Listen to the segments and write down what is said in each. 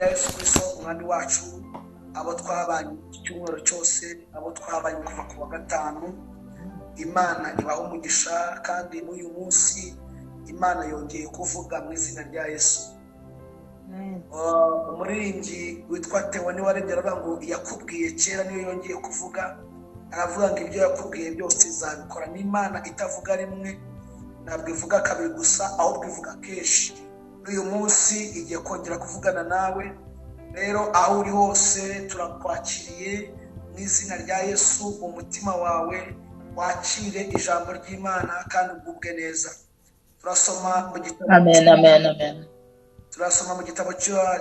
rya Yesu Kristo Umwami wacu. Abo twabanye icyumweru cyose, abo twabanye kuva ku wa gatanu, Imana ibaha umugisha. Kandi n'uyu munsi Imana yongeye kuvuga mu izina rya Yesu. Umuririmbyi witwa Theo niwe warebye aravuga ngo yakubwiye kera niyo yongeye kuvuga, aravuga ngo ibyo yakubwiye byose izabikora. N'Imana itavuga rimwe, ntabwo ivuga kabiri gusa, ahubwo ivuga kenshi. N'uyu munsi igiye kongera kuvugana nawe. Rero aho uri hose turakwakiriye mu izina rya Yesu. Umutima wawe wakire ijambo ry'Imana kandi ugubwe neza. Turasoma mu gitabo, Amen, amen, amen. turasoma mu gitabo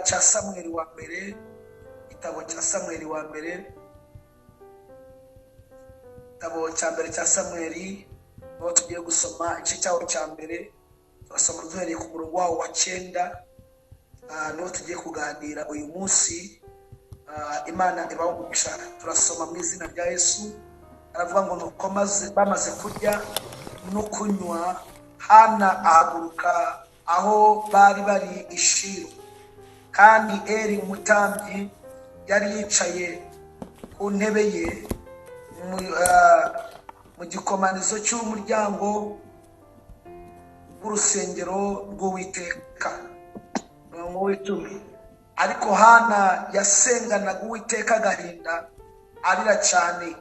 cya Samweli wa mbere, igitabo cya Samweli wa mbere, igitabo cya mbere cya Samweli, aho tugiye gusoma igice cyawo cya mbere. Turasoma duhereye ku murongo wawo wa 9, niwo tugiye kuganira uyu munsi. Imana ibahe umugisha. Turasoma mu izina rya Yesu. Aravuga ngo nuko bamaze kurya no kunywa, Hana ahaguruka aho bari bari i Shilo, kandi Eli umutambyi yari yicaye ku ntebe ye mu gikomanizo cy'umuryango w'urusengero rw'Uwiteka. Umurongo w'icumi: ariko Hana yasenganaga Uwiteka agahinda, arira cyane,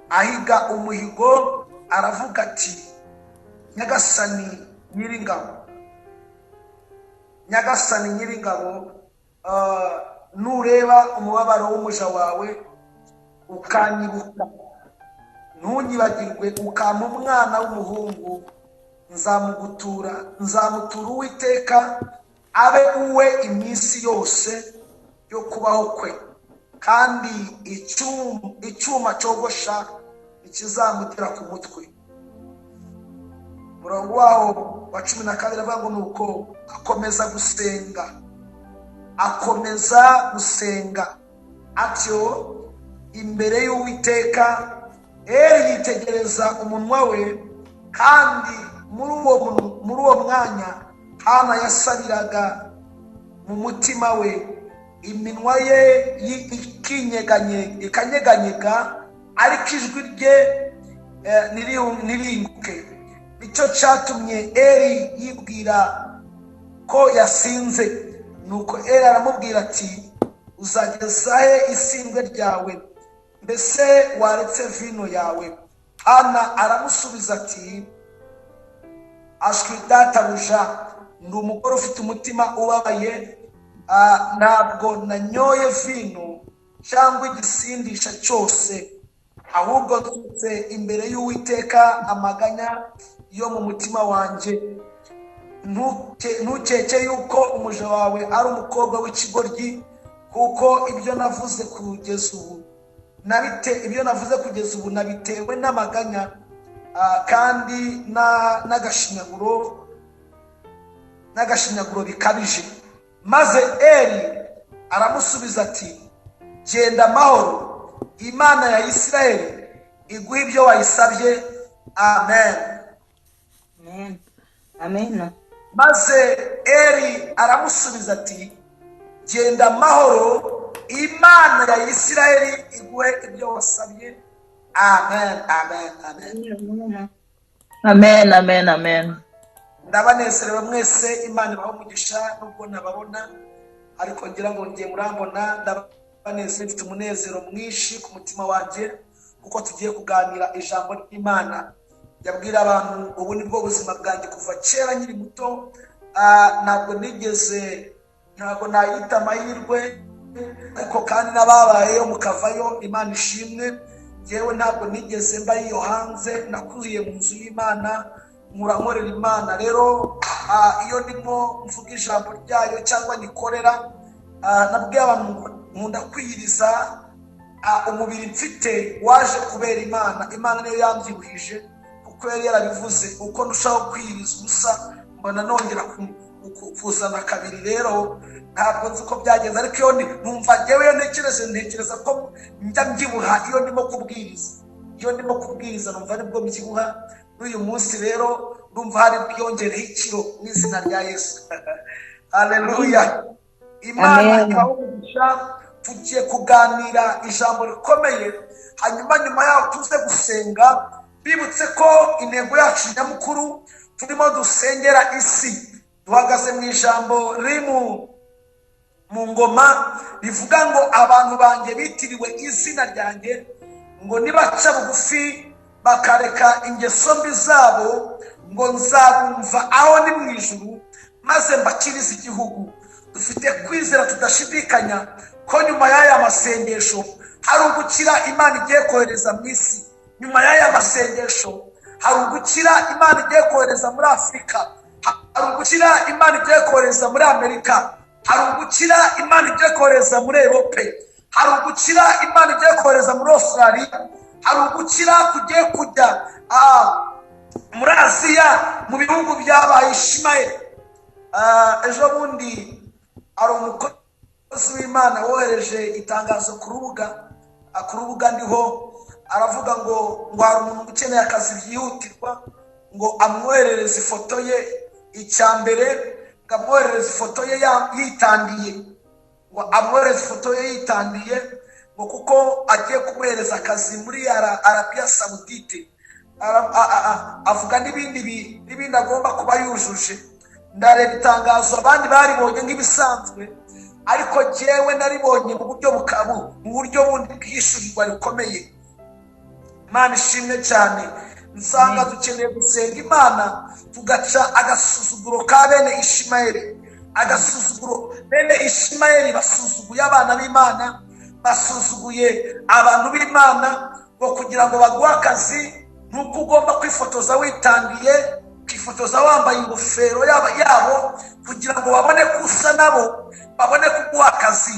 ahiga umuhigo, aravuga ati: "Nyagasani Nyiringabo, Nyagasani Nyiringabo, nureba umubabaro w'umuja wawe ukanyibuka, ntunyibagirwe, ukampa umwana w'umuhungu, nzamugutura, nzamutura Uwiteka abe uwe iminsi yose yo kubaho kwe, kandi icyuma cyogosha ntikizamugera ku mutwe." Umurongo wawo wa 12 avuga ngo nuko akomeza gusenga, akomeza gusenga atyo imbere y'Uwiteka. Eli yitegereza umunwa we, kandi muri uwo mwanya Hana yasabiraga mu mutima we, iminwa ye ikanyeganyega, ariko ijwi rye ntiringuke. Nicyo cyatumye Eli yibwira ko yasinze. Nuko Eli aramubwira ati: "Uzageza he isindwe ryawe? Mbese waretse vino yawe?" Hana aramusubiza ati: "Ashwi databuja, ndi umugore ufite umutima ubabaye. Ntabwo nanyoye vino cyangwa igisindisha cyose, ahubwo nsutse imbere y'Uwiteka amaganya yo mu mutima wanjye. Ntukeke yuko umuja wawe ari umukobwa w'ikigoryi, kuko ibyo navuze kugeza ubu nabitewe n'amaganya kandi n'agashinyaguro bikabije." Maze Eli aramusubiza ati: "Genda amahoro, Imana ya Isirayeli iguha ibyo wayisabye." Amen. Amen. Amen. Maze Eli aramusubiza ati: "Genda amahoro, Imana ya Isirayeli iguhe ibyo wasabye." Amen, amen, amen. Amen, amen, amen. Ndabanezerewe mwese, Imana ibahe umugisha. Nubwo nababona ariko ngira ngo ngiye murambona, ndabanezerewe, mfite umunezero mwinshi ku mutima wanjye kuko tugiye kuganira ijambo ry'Imana. Yabwira abantu, ubu ni bwo buzima bwanjye kuva kera nkiri muto. Ntabwo nigeze, ntabwo nayita amahirwe, ariko kandi n'ababayeyo mukavayo, Imana ishimwe. Yewe, ntabwo nigeze mba iyo hanze, nakuriye mu nzu y'Imana, nkura nkorera Imana. Rero iyo ndimo mvuga ijambo ryayo cyangwa nyikorera, nabwiye abantu ngo nkunda kwiyiriza. Umubiri mfite waje kubera Imana, Imana niyo yambyibuhije kuko yari yarabivuze. Uko ndushaho kwiyiriza ubusa, mbona nongera kuzana kabiri. Rero ntabwo nzi uko byagenze, ariko iyo numva njyewe, iyo ntekereza ko njya mbyibuha iyo ndimo kubwiriza. Iyo ndimo kubwiriza numva nibwo mbyibuha. N'uyu munsi rero ndumva hari bwiyongereho ikiro mu izina rya Yesu. Haleluya! Imana Amen. ibahe umugisha. Tugiye kuganira ijambo rikomeye, hanyuma nyuma yaho tuze gusenga. Bibutse ko intego yacu nyamukuru turimo dusengera isi. Duhagaze mu ijambo riri mu Ngoma rivuga ngo: "Abantu banjye bitiriwe izina ryanjye, ngo nibaca bugufi bakareka ingeso mbi zabo, ngo nzabumva aho ni mu ijuru, maze mbakirize igihugu." Dufite kwizera tudashidikanya ko nyuma y'aya masengesho hari ugukira Imana igiye kohereza mu isi. Nyuma y'aya masengesho hari ugukira Imana igiye kohereza muri Afurika, hari ugukira Imana igiye kohereza muri Amerika, hari ugukira Imana igiye kohereza muri Erope, hari ugukira Imana igiye kohereza muri Australia, hari ugukira kugiye kujya muri Aziya, mu bihugu byabaye Ishimayeli. Ejo bundi hari umukozi w'Imana wohereje itangazo ku rubuga ndiho, aravuga ngo hari umuntu ukeneye akazi byihutirwa, ngo amwoherereze ifoto ye. Icya mbere, ngo amwoherereze ifoto ye yitandiye, ngo amwoherereze ifoto ye yitandiye, ngo kuko agiye kumuhereza akazi muri Arabiya Sawudite. Avuga n'ibindi agomba kuba yujuje. Ndareba itangazo, abandi baribonye nk'ibisanzwe, ariko jyewe naribonye mu buryo bukabu, mu buryo bundi bwishyurirwa rikomeye. Imana ishimwe cyane. Nsanga dukeneye gusenga Imana, tugaca agasuzuguro ka bene Ishimayeli, agasuzuguro bene Ishimayeli basuzuguye abana b'Imana, basuzuguye abantu b'Imana, ngo kugira ngo baguhe akazi nuko ugomba kwifotoza witangiye, ukifotoza wambaye ingofero yabo, kugira ngo babone ko usa nabo, babone kuguha akazi.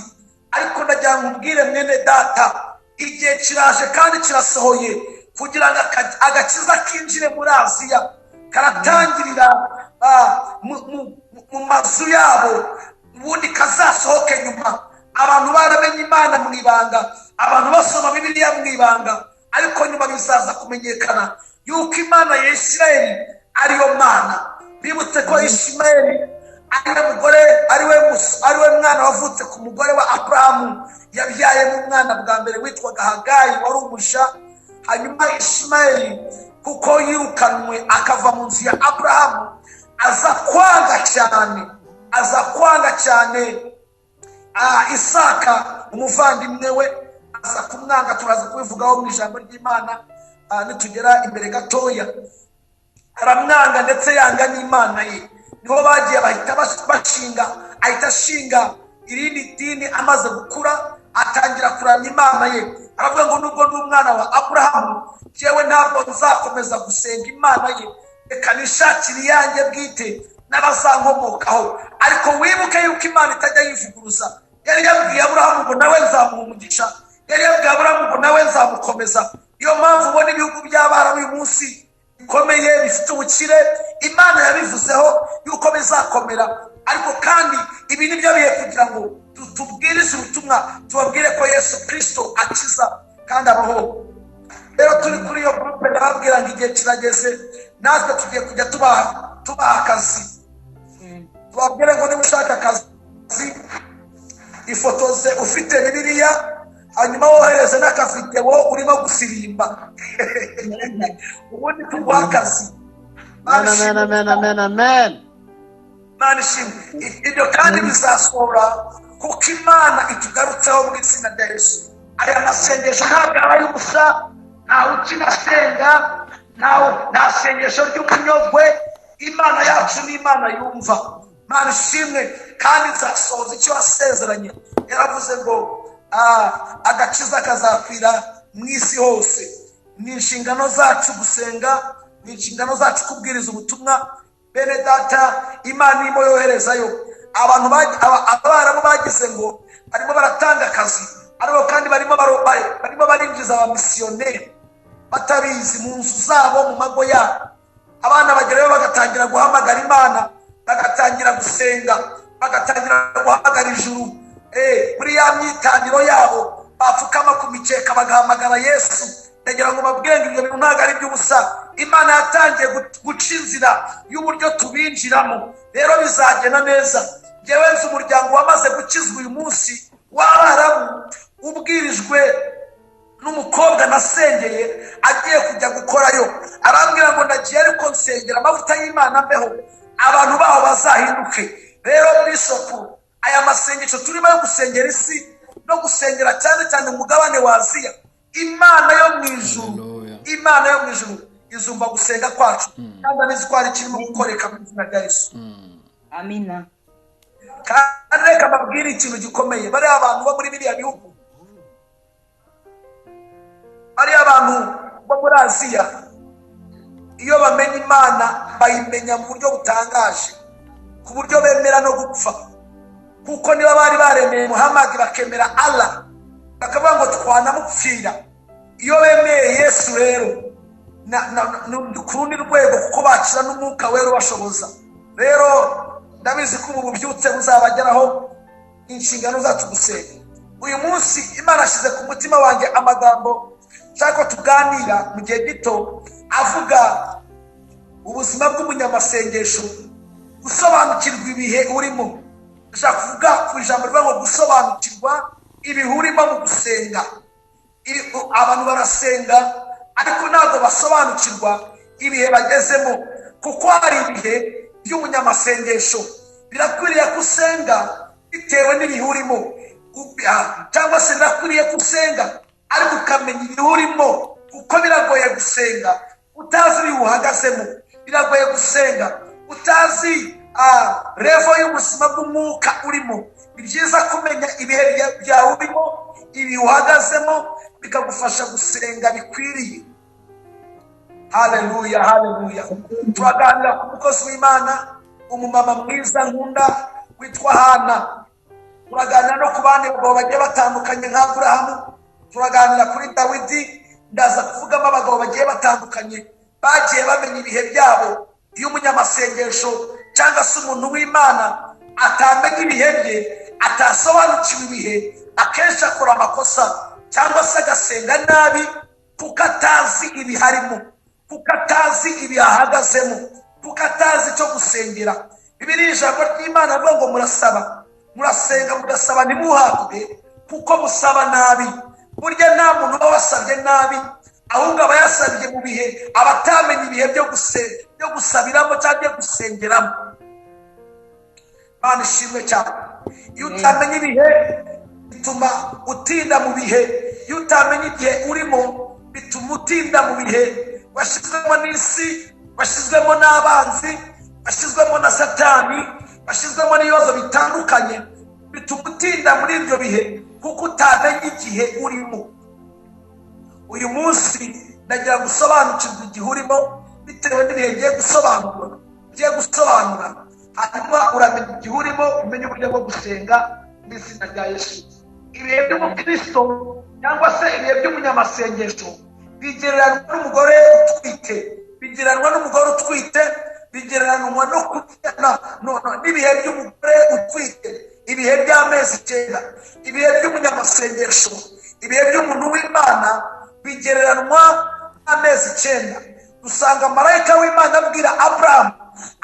Ariko ndagira ngo ubwire mwene data, igihe kiraje kandi kirasohoye kugira ngo agakiza kinjire muri Aziya. Karatangirira mu mazu yabo, ubundi kazasohoke nyuma. Abantu baramenye Imana mu ibanga, abantu basoma Bibiliya mu ibanga, ariko nyuma bizaza kumenyekana yuko Imana ya Isirayeli ariyo Mana. Bibutse ko Ishimayeli ariwe mugore, ariwe mwana wavutse ku mugore wa Aburahamu yabyayemo umwana bwa mbere witwaga Hagayi, wari umuja. Hanyuma Ishimayeli, kuko yirukanwe akava mu nzu ya Aburahamu, aza kwanga cyane, aza kwanga cyane Isaka umuvandimwe we, aza kumwanga. Turaza kubivugaho mu ijambo ry'Imana nitugera imbere gatoya. Aramwanga, ndetse yanga n'Imana ye. Niho bagiye bahita bashinga, ahita ashinga irindi dini. Amaze gukura atangira kuramya Imana ye, aravuga ngo: "Nubwo ndi umwana wa Aburahamu, yewe ntabwo nzakomeza gusenga Imana ye, reka nishakire iyanjye bwite n'abazankomokaho." Ariko wibuke yuko Imana itajya yivuguruza. Yari yabwiye Aburahamu ngo nawe nzamuha umugisha, yari yabwiye Aburahamu ngo nawe nzamukomeza. Niyo mpamvu ubona ibihugu by'Abarabu uyu munsi bikomeye, bifite ubukire. Imana yabivuzeho yuko bizakomera. Ariko kandi ibi ni byo bihe kugira ngo tubwirize ubutumwa, tubabwire ko Yesu Kirisito akiza kandi abaho. Rero turi kuri iyo groupe, ndababwira ngo igihe kirageze, natwe tugiye kujya tubaha akazi. Tubabwire ngo niba ushaka akazi, ifotoze ufite Bibiliya, hanyuma wohereze n'akavidewo urimo gusirimba, ubundi tuguha akazi. Amen, amen, amen, amen, amen. Imana ishimwe. Ibyo kandi bizasohora kuko Imana itugarutseho mu izina rya Yesu. Aya masengesho ntabwo aba ay'ubusa. Ntawe ukina asenga, ntawe, nta sengesho ry'umunyogwe. Imana yacu ni Imana yumva. Imana ishimwe, kandi izasohoza icyo wasezeranye. Yaravuze ngo agakiza kazakwira mu isi hose. Ni inshingano zacu gusenga, ni inshingano zacu kubwiriza ubutumwa. Bene data, Imana irimo yoherezayo abantu. Abarabu bagize ngo barimo baratanga akazi, ariko kandi barimo barinjiza abamisiyoneri batabizi mu nzu zabo, mu mago yabo. Abana bagerayo bagatangira guhamagara Imana, bagatangira gusenga, bagatangira guhamagara ijuru. Muri ya myitangiro yabo bapfukama ku mikeka bagahamagara Yesu. Ndagira ngo babwire ngo ibyo bintu ntabwo ari iby'ubusa. Imana yatangiye guca inzira y'uburyo tubinjiramo, rero bizagenda neza. Ngewe nzi umuryango wamaze gukizwa uyu munsi w'Abarabu, ubwirijwe n'umukobwa nasengeye agiye kujya gukorayo, arambwira ngo ndagiye ariko nsengera amavuta y'Imana mbeho, abantu baho bazahinduke. Rero bishopu, aya masengesho turimo yo gusengera isi no gusengera cyane cyane umugabane wa Aziya, Imana yo mu ijuru, Hallelujah. Imana yo mu ijuru izumva gusenga kwacu, kandi abizi ko hari ikirimo gukoreka mu izina rya Yesu. Amina. Kandi reka mbabwire ikintu gikomeye, bariya abantu bo muri biriya bihugu, bariya abantu bo muri Aziya, iyo bamenya Imana bayimenya mu buryo butangaje, ku buryo bemera no gupfa, kuko niba bari baremeye Muhammad, bakemera Allah, bakavuga ngo twanamupfira. Iyo bemeye Yesu rero ku rundi rwego, kuko bakira n'Umwuka Wera ubashoboza. Rero ndabizi ko ubu bubyutse buzabageraho. Inshingano zacu gusenga. Uyu munsi Imana ashyize ku mutima wanjye amagambo nshaka ko tuganira mu gihe gito, avuga ubuzima bw'umunyamasengesho, gusobanukirwa ibihe urimo. Ndashaka kuvuga ku ijambo rivuga ngo gusobanukirwa ibihe urimo mu gusenga. Abantu barasenga ariko ntabwo basobanukirwa ibihe bagezemo, kuko hari ibihe by'umunyamasengesho. Birakwiriye ko usenga bitewe n'ibihe urimo, cyangwa se birakwiriye ko usenga ariko ukamenya ibihe urimo, kuko biragoye gusenga utazi ibihe uhagazemo. Biragoye gusenga utazi level y'ubuzima bw'umwuka urimo. Ni byiza kumenya ibihe byawe urimo, ibihe uhagazemo, bikagufasha gusenga bikwiriye. Haleluya, haleluya! Turaganira ku mukozi w'Imana, umumama mwiza nkunda witwa Hana. Turaganira no ku bandi bagabo bagiye batandukanye nka Aburahamu, turaganira kuri Dawidi. Ndaza kuvugamo abagabo bagiye batandukanye bagiye bamenya ibihe byabo. Iyo umunyamasengesho cyangwa se umuntu w'Imana atamenya ibihe bye, atasobanukiwe ibihe, akenshi akora amakosa cyangwa se agasenga nabi, kuko atazi ibiharimo, kuko atazi ibihe ahagazemo, kuko atazi icyo gusengera. Bibiliya, ijambo ry'Imana rivuga ngo murasaba, murasenga, mugasaba ntimuhabwe kuko musaba nabi. Burya nta muntu uba wasabye nabi, ahubwo aba yasabye mu bihe, aba atamenya ibihe byo gusabiramo cyangwa byo gusengeramo. Imana ishimwe cyane. Iyo utamenya ibihe bituma utinda mu bihe. Iyo utamenya igihe urimo bituma utinda mu bihe washyizwemo n'isi, washyizwemo n'abanzi, washyizwemo na Satani, washyizwemo n'ibibazo bitandukanye. Bituma utinda muri ibyo bihe kuko utamenya igihe urimo. Uyu munsi ndagira ngo usobanukirwe igihe urimo bitewe n'ibihe ngiye gusobanura, hanyuma uramenya igihe urimo, umenye uburyo bwo gusenga mu izina rya Yesu. Ibihe by'umukristo cyangwa se ibihe by'umunyamasengesho bigereranywa n'umugore utwite, bigereranywa n'umugore utwite, bigereranywa no kurya n'ibihe by'umugore utwite, ibihe by'amezi 9. Ibihe by'umunyamasengesho, ibihe by'umuntu w'Imana bigereranywa n'amezi 9. Dusanga marayika w'Imana abwira Aburahamu,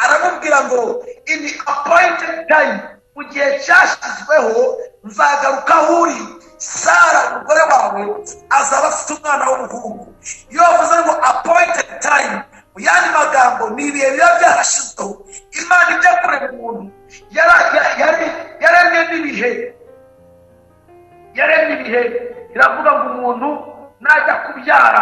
aramubwira ngo in the appointed time, mu gihe cyashyizweho, nzagaruka aho uri, Sara umugore wawe azaba afite umwana w'umuhungu. Iyo bavuze ngo appointed time, mu yandi magambo ni ibihe biba byarashyizweho. Imana ijya kurema umuntu yaremye n'ibihe, yaremye ibihe, iravuga ngo umuntu najya kubyara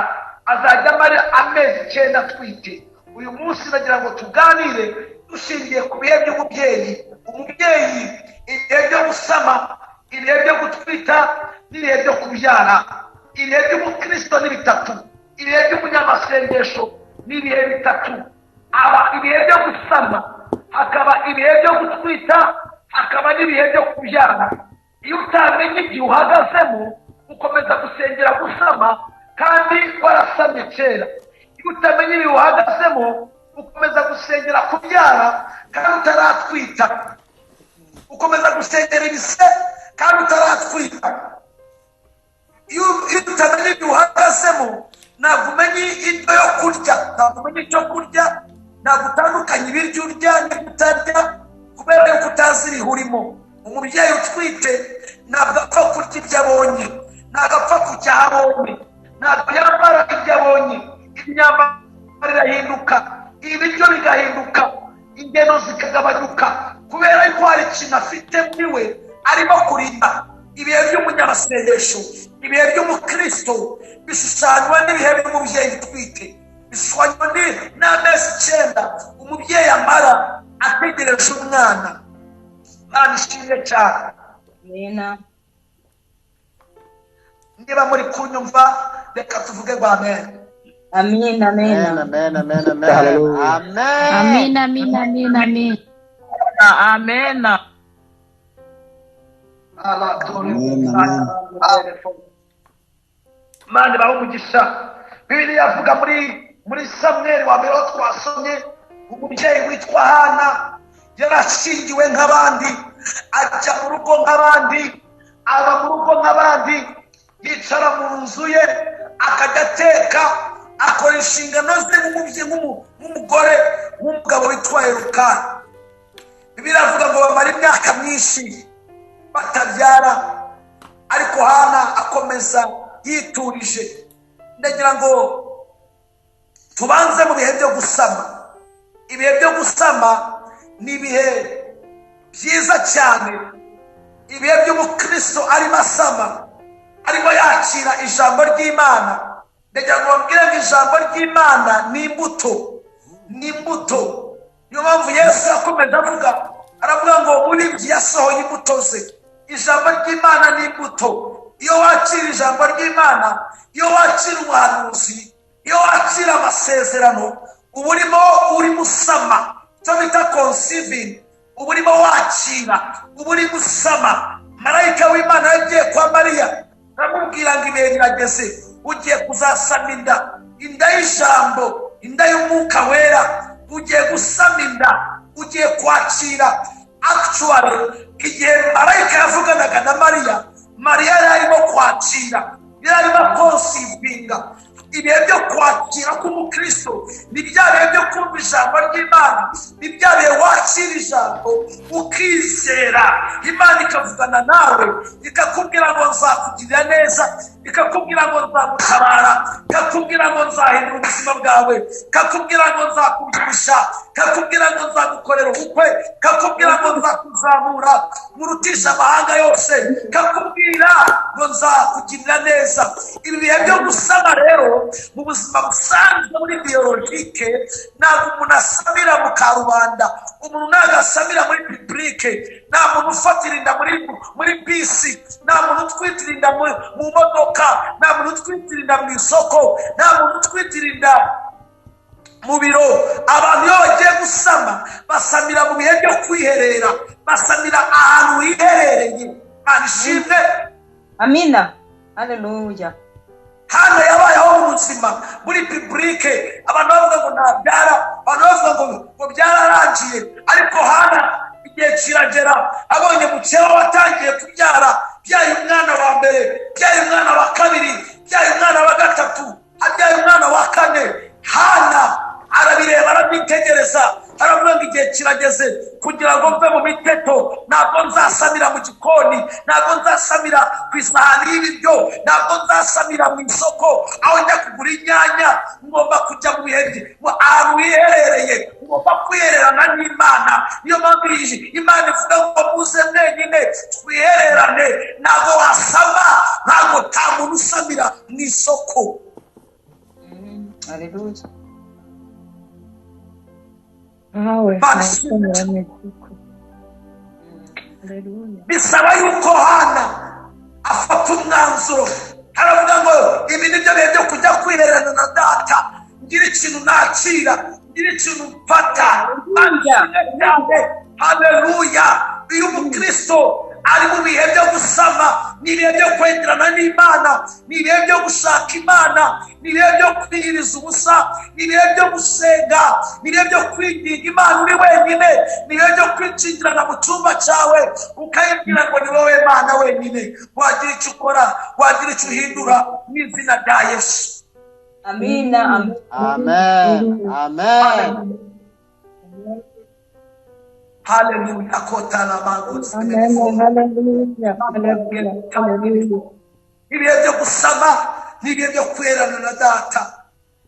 azajya amara amezi 9 atwite. Uyu munsi nagira ngo tuganire dushingiye ku bihe by'umubyeyi. Umubyeyi, ibihe byo gusama, ibihe byo gutwita n'ibihe byo kubyara. Ibihe by'umukristo ni bitatu, ibihe by'umunyamasengesho ni ibihe bitatu. Aba ibihe byo gusama, hakaba ibihe byo gutwita, hakaba n'ibihe byo kubyara. Iyo utamenya igihe uhagazemo, ukomeza gusengera gusama kandi warasamye kera. Iyo utamenya ibihe uhagazemo, ukomeza gusengera kubyara kandi utaratwita, ukomeza gusengera ibise kandi utaratwita. Iyo utamenya igihe uhagazemo, ntabwo umenya indyo yo kurya, ntabwo umenya icyo kurya, ntabwo utandukanya ibiryo urya n'ibyo utarya. Kubera ko utamenya ibihe uhagazemo. Kubera yuko utazi ibihe urimo. Umubyeyi utwite ntabwo apfa kurya ibyo abonye, ntabwo apfa kujya aho abonye, ntabwo yambara ibyo abonye. Imyambaro irahinduka, ibiryo bigahinduka, ingendo zikagabanyuka, kubera yuko hari ikintu afite muri we arimo kurinda. Ibihe by'umunyamasengesho, ibihe by'umukristo bishushanywa n'ibihe by'umubyeyi utwite, bishushanywa n'amezi 9 umubyeyi amara ategereje umwana. Imana ishimwe cyane. Amena. Niba muri kunyumva, reka tuvuge ngo amen. Amen, amen. Amen, amen, amen. Hallelujah. Amen. Amen, amen, amen, amen. Amen. Amen, amen. Imana ibahe umugisha. Bibiliya avuga muri Samweli wa mbere aho twasomye, umubyeyi witwa Hana yarashingiwe nk'abandi, ajya mu rugo nk'abandi, aba mu rugo nk'abandi, yicara mu nzu ye, akajya ateka, akora inshingano ze nk'umubyeyi, nk'umugore w'umugabo witwa Elukana. Bibiliya avuga ngo bamara imyaka myinshi batabyara, ariko Hana akomeza yiturije. Ndagira ngo tubanze mu bihe byo gusama. Ibihe byo gusama ni ibihe byiza cyane. Ibihe by'umukristo arimo asama, arimo yakira ijambo ry'Imana. Ndagira ngo bambwire ngo ijambo ry'Imana ni imbuto, ni imbuto. Niyo mpamvu Yesu yakomeje avuga, aravuga ngo umuribyi yasohoye imbuto ze. Ijambo ry'Imana ni imbuto. Iyo wakira ijambo ry'Imana, iyo wakira ubuhanuzi, iyo wakira amasezerano, uba urimo usama, icyo bita conceiving, uba urimo wakira, uba urimo usama. Marayika w'Imana yagiye kwa Mariya aramubwira ngo ibihe birageze, ugiye kuzasama inda, inda y'ijambo, inda y'umwuka wera, ugiye gusama inda, ugiye kwakira. Actually, igihe marayika yavuganaga na Mariya, Mariya yari arimo kwakira, yari arimo konsivinga. Ibihe byo kwakira k'umukristo ni bya bihe byo kumva ijambo ry'Imana, ni bya bihe wakira ijambo ukizera, Imana ikavugana nawe, ikakubwira ngo nzakugirira neza, ikakubwira ngo nzagutabara, ikakubwira ngo nzahindura ubuzima bwawe, ikakubwira ngo nzakubyibushya, ikakubwira ngo nzagukorera ubukwe, ikakubwira ngo nzakuzamura murutisha amahanga yose, ikakubwira ngo nzakugirira neza. Ibi bihe byo gusama rero mu buzima busanzwe muri biologike ntabwo umuntu asamira mu karubanda, umuntu ntabwo asamira muri publike, nta muntu ufatira inda muri bisi, nta muntu utwitira inda mu modoka, nta muntu utwitira inda mu isoko, nta muntu utwitira inda mu biro. Abantu iyo bagiye gusama basamira mu bihe byo kwiherera, basamira ahantu hiherereye. Imana ishimwe. Amina. Haleluya. Hano yabayeho mu buzima muri publike, abantu bavuga ngo ntabyara, abantu bavuga ngo byararangiye, ariko Hana igihe kiragera abonye mukeba watangiye kubyara, byaye umwana wa mbere, byaye umwana wa kabiri, byaye umwana wa gatatu, abyaye umwana wa kane. Hana arabireba, arabyitegereza, aravuga ngo igihe kirageze kugira ngo mve mu miteto. Ntabwo nzasamira mu gikoni, ntabwo nzasamira ku isahani y'ibiryo, ntabwo nzasamira mu isoko aho njya kugura inyanya. Ngomba kujya mu bihe ahantu hiherereye, ngomba kwihererana n'Imana. Niyo mpamvu Imana ivuga ngo muze mwenyine twihererane. Ntabwo wasama, ntabwo nta muntu usamira mu isoko. Haleluya. Bisaba yuko Hana afata umwanzuro, aravuga ngo ibi ni byo bihe byo kujya kwihererana na data, ngira ikintu nakira, ngira ikintu mfata. Haleluya. Iyo umukristo ari mu bihe byo gusama, ni ibihe byo kwegerana n'Imana, ni ibihe byo gushaka Imana, ni ibihe byo kwiyiriza ubusa, ni ibihe byo gusenga, ni ibihe byo kwinginga Imana uri wenyine, ni ibihe byo kwicingirana mu cyumba cyawe ukayibwira ngo ni wowe Mana wenyine wagira icyo ukora, wagira icyo uhindura mu izina rya Yesu. Amina. Amen. Amen. Haleluya kotaramango. Amen. Hallelujah. Hallelujah. Hallelujah. Ibihe byo gusama ni ibihe byo kwihererana na data,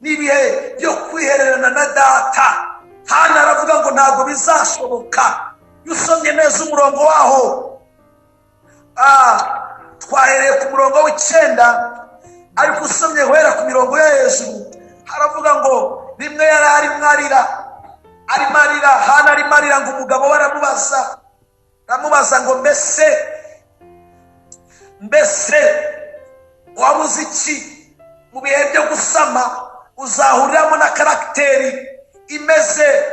ni ibihe byo kwihererana na data. Hana aravuga ngo ntabwo bizashoboka. Iyo usomye neza umurongo waho, twahereye ku murongo w'9, ariko usomye guhera ku mirongo yo hejuru haravuga ngo rimwe yari arimo arira, arimo arira, Hana arimo arira, ngo umugabo we aramubaza ngo mbese wabuze iki? Mu bihe byo gusama uzahuriramo na karagiteri imeze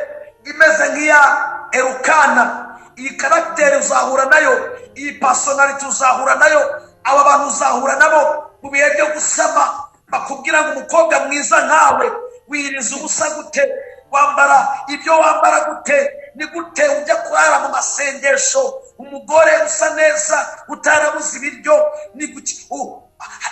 nk'iya Elukana. Iyi karagiteri uzahura nayo, iyi personality uzahura nayo, aba bantu uzahura nabo mu bihe byo gusama. Bakubwira ngo umukobwa mwiza nkawe wiriza ubusa gute, wambara ibyo wambara gute, ni gute ujya kurara mu masengesho, umugore usa neza utarabuze ibiryo, ni guki?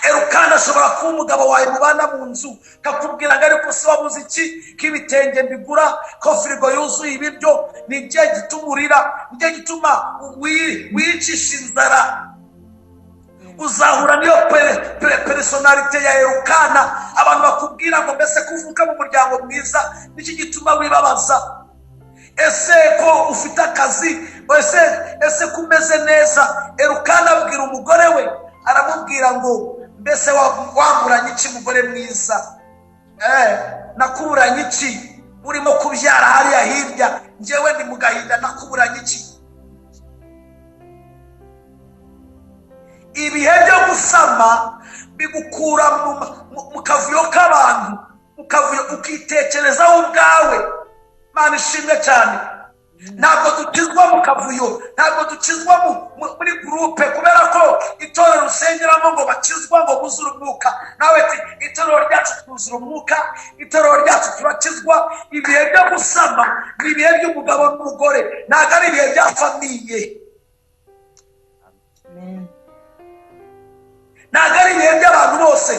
Elukana ashobora kuba umugabo wawe mubana mu nzu, kakubwira ngo ariko se wabuze iki, k'ibitenge mbigura, ko firigo yuzuye ibiryo, ni igihe gituma urira, ni igihe gituma wicisha inzara. Uzahura niyo personalite ya Elukana. Abantu bakubwira ngo mbese kuvuka mu muryango mwiza niki gituma wibabaza, ese ko ufite akazi, ese ko umeze neza. Elukana abwira umugore we, aramubwira ngo mbese wamburanye iki mugore mwiza, nakuburanye iki urimo kubyara hariya hirya, njyewe ndi mu gahinda, nakuburanye iki? Ibihe byo gusama bigukura mu kavuyo k'abantu, mu kavuyo ukitekerezaho ubwawe. Imana ishimwe cyane. Ntabwo dukizwa mu kavuyo, ntabwo dukizwa muri gurupe, kubera ko itorero usengeramo ngo bakizwa ngo buzure umwuka. Nawe ati itorero ryacu twuzura umwuka, itorero ryacu turakizwa. Ibihe byo gusama ni ibihe by'umugabo n'umugore, ntabwo ari ibihe bya famiye, ntabwo ari ibihe by'abantu bose.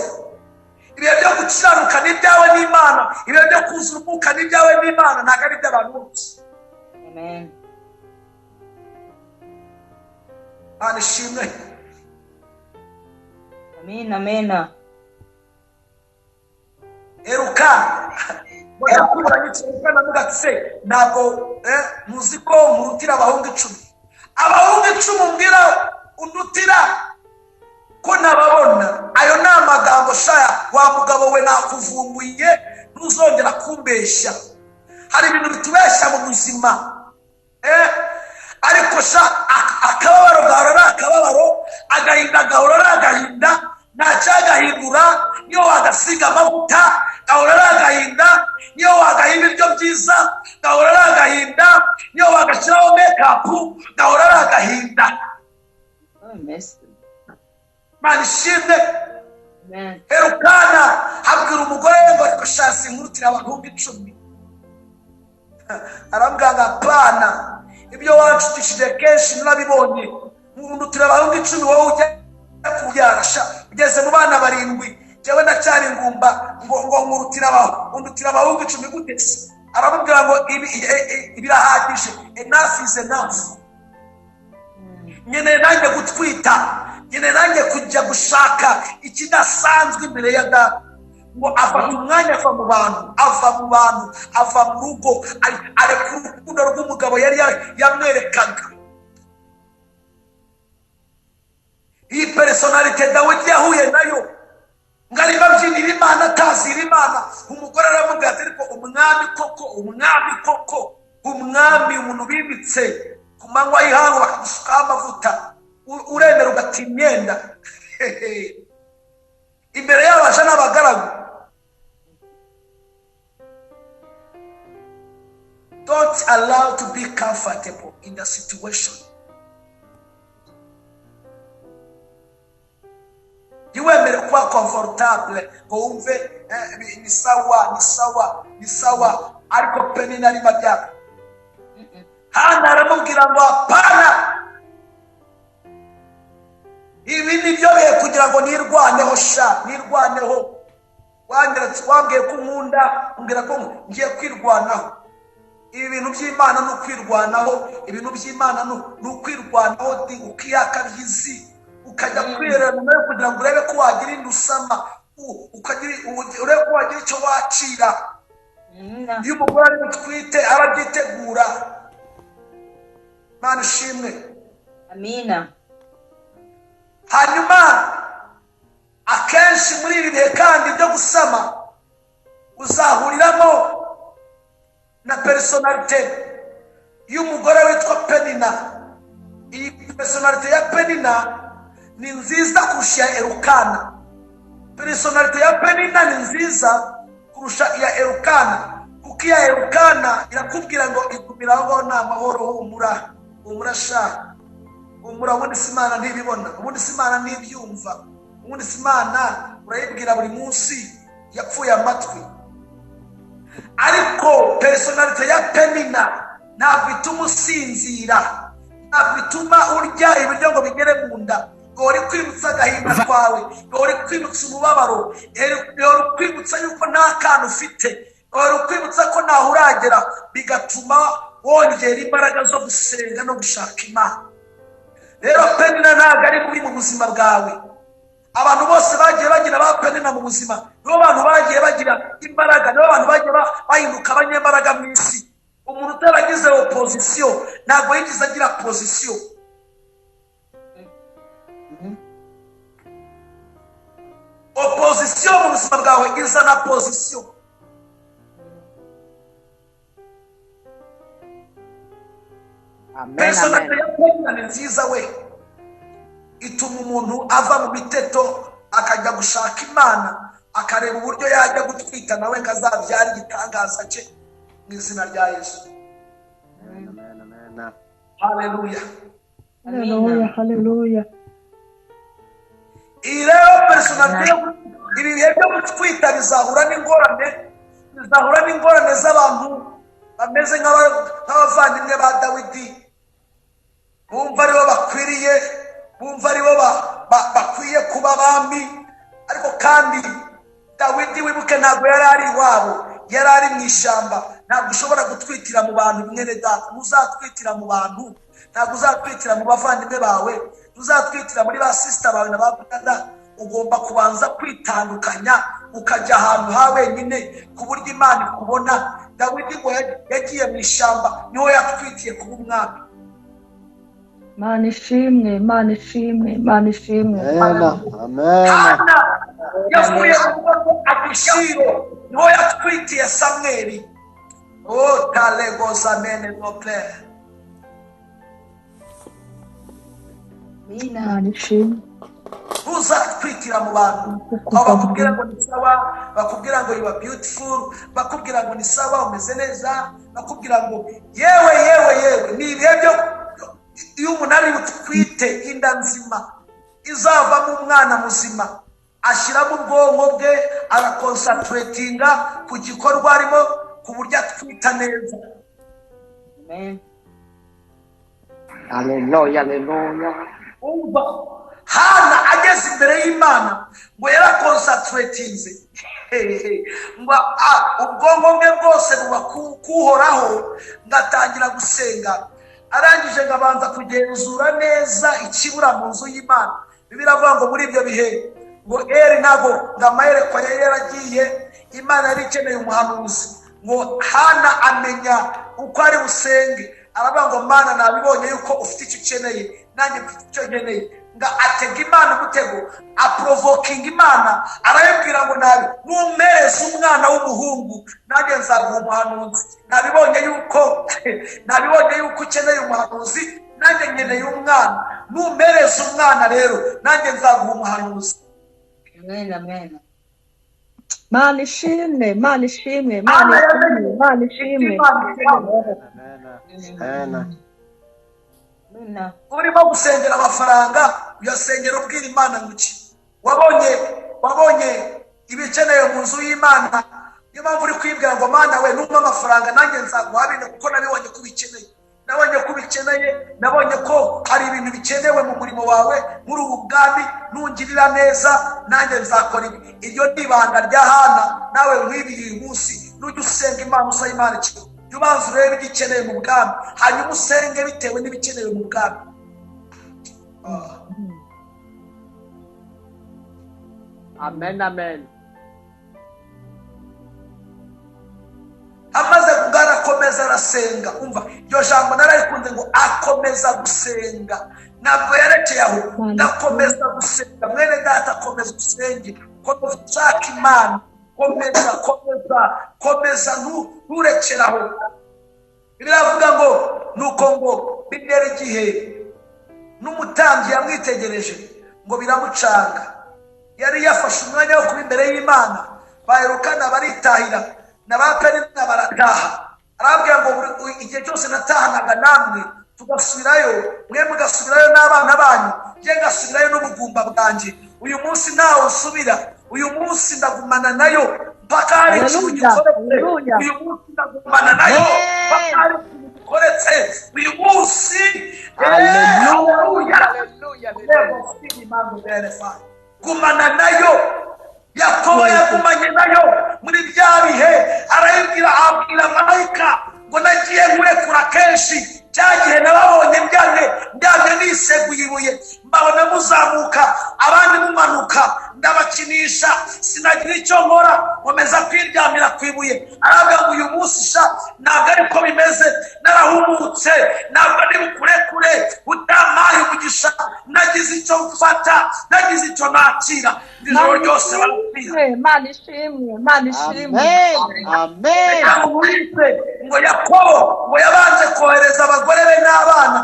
Ibihe byo gukiranuka ni ibyawe n'Imana, ibihe byo kuzura umwuka ni ibyawe n'Imana, ntabwo ari iby'abantu bose. Amen. Imana ishimwe. Amen, amen. Elukana avuga ati se ntabwo muzi ko murutira abahungu 10, abahungu 10 mbwira undutira ko nababona. Ayo ni amagambo shaya, wa mugabo we nakuvumbuye, ntuzongera kumbeshya. Hari ibintu bitubeshya mu buzima, ariko sha akababaro gahora ari akababaro, agahinda gahora ari agahinda, nta cyagahindura. Niyo wagasiga amavuta gahora ari agahinda, niyo wagaha ibiryo byiza gahora ari agahinda, niyo wagashyiraho mekapu gahora ari agahinda. Imana ishimwe. Elukana abwira umugore we ngo ariko sha sinkurutira abahungu 10. Arambwira ngo apana, ibyo wanshutishije kenshi narabibonye, nkundutira abahungu 10 wowe ujya kubyara sha, ugeze mu bana 7, njyewe ndacyari ingumba, ngo nkurutira undutira abahungu 10 gute se? Aramubwira ngo birahagije, enough is enough. Nkeneye nanjye gutwita, nkeneye nanjye kujya gushaka ikidasanzwe imbere ya data. Ngo afata umwanya ava mu bantu, ava mu bantu, ava mu rugo, areka urukundo rw'umugabo yari yamwerekaga. Iyi personalite Dawidi yahuye nayo, ngo arimo abyinira Imana atazira Imana. Umugore aramubwira ati ariko umwami koko, umwami koko, umwami umuntu bimitse ku manywa y'ihangu bakamusukaho amavuta, uremera ugata imyenda imbere y'abaja n'abagaragu. Don't allow to be comfortable in the situation. Ntiwemere kuba comfortable ngo wumve ni sawa, ni sawa, ni sawa, ariko Penina arimo abyara. Hana aramubwira ngo apana, ibi ni byo bihe kugira ngo nirwaneho sha, nirwaneho. Wambwiye ko unkunda, umbwira ko ngiye kwirwanaho. Ibi bintu by'Imana ni ukwirwanaho, ibintu by'Imana ni ukwirwanaho, ukiyakabyizi, ukajya kwihererana nayo kugira ngo urebe ko wagira indi usama, urebe ko wagira icyo wacira. Iyo umugore ari butwite arabyitegura. Imana ishimwe. Amina. Hanyuma akenshi muri ibi bihe kandi byo gusama uzahuriramo na personalite y'umugore witwa Penina. Iyi personalite ya Penina ni nziza kurusha iya Elukana. Personalite ya Penina ni nziza kurusha iya Elukana, kuko iya Elukana irakubwira ngo igumira aho ngaho ni amahoro, humura humura sha, humura, ubundi si Imana ntibibona, ubundi si Imana ntibyumva, ubundi si Imana urayibwira buri munsi yapfuye amatwi. Ariko personalite ya Penina ntabwo ituma usinzira, ntabwo ituma urya ibiryo ngo bigere mu nda, uri kwibutsa agahinda kwawe, uri kwibutsa umubabaro, uri kwibutsa yuko nta kantu ufite, uri kwibutsa ko ntaho uragera, bigatuma wongera imbaraga zo gusenga no gushaka Imana. Rero Penina ntabwo ari mubi mu buzima bwawe. Abantu bose bagiye bagira ba Penina mu buzima, nibo bantu bagiye bagira imbaraga, nibo bantu bagiye bahinduka abanyembaraga mu isi. Umuntu utaragize opozisiyo ntabwo yigeze agira pozisiyo. Opozisiyo mu buzima bwawe izana pozisiyo. Personalite ya Penina ni nziza we, ituma umuntu ava mu miteto akajya gushaka Imana, akareba uburyo yajya gutwita nawe ngo azabyare igitangaza cye mu izina rya Yesu. Haleluya. Haleluya, haleluya. Iyi rero personalite, ibi bihe byo gutwita bizahura n'ingorane, bizahura n'ingorane z'abantu bameze nk'abavandimwe ba Dawidi, bumva aribo bakwiriye, bumva aribo bakwiye kuba abami. Ariko kandi Dawidi wibuke ntabwo yari ari iwabo, yari ari mu ishyamba. Ntabwo ushobora gutwitira mu bantu mwene data, ntuzatwitira mu bantu, ntabwo uzatwitira mu bavandimwe bawe, ntuzatwitira muri ba sisita bawe na ba brada. Ugomba kubanza kwitandukanya ukajya ahantu ha wenyine ku buryo Imana ikubona. Dawidi ngo yagiye mu ishyamba, niho yatwitiye kuba umwami. Imana ishimwe, Imana ishimwe, Imana ishimwe. Amen. Hana yavuye mu rugo agishiro, niho yatwitiye Samweli. Oh talegozamene dople. Imana ishimwe. Ntuzatwitira mu bantu aho bakubwira ngo ni sawa, bakubwira ngo you are beautiful, bakubwira ngo ni sawa umeze neza, bakubwira ngo yewe yewe yewe. Ni ibihe byo iyo umuntu ari butwite inda nzima izavamo umwana muzima, ashyiramo ubwonko bwe, arakonsanturetinga ku gikorwa arimo ku buryo atwita neza. Amen. Haleluya, haleluya. Umva, Hana ageze imbere y'Imana ngo yarakonsanturetinze, ngo ubwonko bwe bwose buba kuhoraho, ngatangira gusenga. Arangije ngabanza kugenzura neza ikibura mu nzu y'Imana. Bibiliya iravuga ngo muri ibyo bihe ngo Eli ntabwo ngo amayerekwa yari yaragiye, Imana yari ikeneye umuhanuzi. Ngo Hana amenya uko ari busenge, aravuga ngo Mana nabibonye yuko ufite icyo ukeneye, nanjye mfite icyo nkeneye. Nga atega Imana umutego, aprovokinga Imana, arayibwira ngo nabi numpereze umwana w'umuhungu nanjye nzaguha umuhanuzi. Nabibonye yuko nabibonye yuko ukeneye umuhanuzi, nanjye nkeneye umwana, numpereze umwana rero nanjye nzaguha umuhanuzi. Amen, amen. Mana ishimwe, Mana ishimwe, Mana ishimwe, Mana ishimwe. Amen. Urimo gusengera amafaranga, uyasengera ubwira Imana ngo iki? Wabonye ibikeneye mu nzu y'Imana, niyo mpamvu uri kwibwira ngo Mana we numpa amafaranga nanjye nzaguha bino, kuko nabibonye ko ubikeneye, nabonye ko ubikeneye, nabonye ko hari ibintu bikenewe mu murimo wawe muri ubu bwami, nungirira neza nanjye nzakora ibi. Iryo ni ibanga rya Hana, nawe nkwibiye uyu munsi. Nujya usenga Imana usaba Imana ikintu, Jya ubanza urebe igikenewe mu bwami, hanyuma usenge bitewe n'ibikenewe mu bwami. Amen, amen. Amaze kugara akomeza arasenga. Umva iryo jambo nararikunze ngo akomeza gusenga, ntabwo yerekeye aho, ndakomeza gusenga. Mwene data, komeza usenge, komeza ushaka Imana, komeza, komeza, komeza, nturekeraho. Biravuga ngo nuko ngo bigera igihe n'umutambyi yamwitegereje ngo biramucanga. Yari yafashe umwanya wo kuba imbere y'Imana, baherukana baritahira na ba Penina barataha. Arababwira ngo igihe cyose natahanaga namwe tugasubirayo, mwe mugasubirayo n'abana banyu, njye ngasubirayo n'ubugumba bwanjye. Uyu munsi ntawe usubira, uyu munsi ndagumana nayo mpaka hari ikintu gikoretse. Uyu munsi ndagumana nayo mpaka hari ikintu gikoretse. Uyu munsi, haleluya, gumana nayo. Yakobo yagumanye nayo muri bya bihe, arayibwira, abwira marayika ngo nagiye nkurekura kenshi, cya gihe nababonye ndyamye niseguye ibuye, mbabona muzamuka abandi mumanuka, ndabakinisha sinagira icyo nkora, nkomeza kwiryamira ku ibuye. Aravuga ngo uyu munsi sha ntabwo ariko bimeze, narahumutse, ntabwo ndi bukurekure utampaye umugisha, nagize icyo mfata, nagize icyo nakira. Ijoro ryose barapfira. Imana ishimwe, Imana ishimwe. Amen. Ngo Yakobo ngo yabanje kohereza abagore be n'abana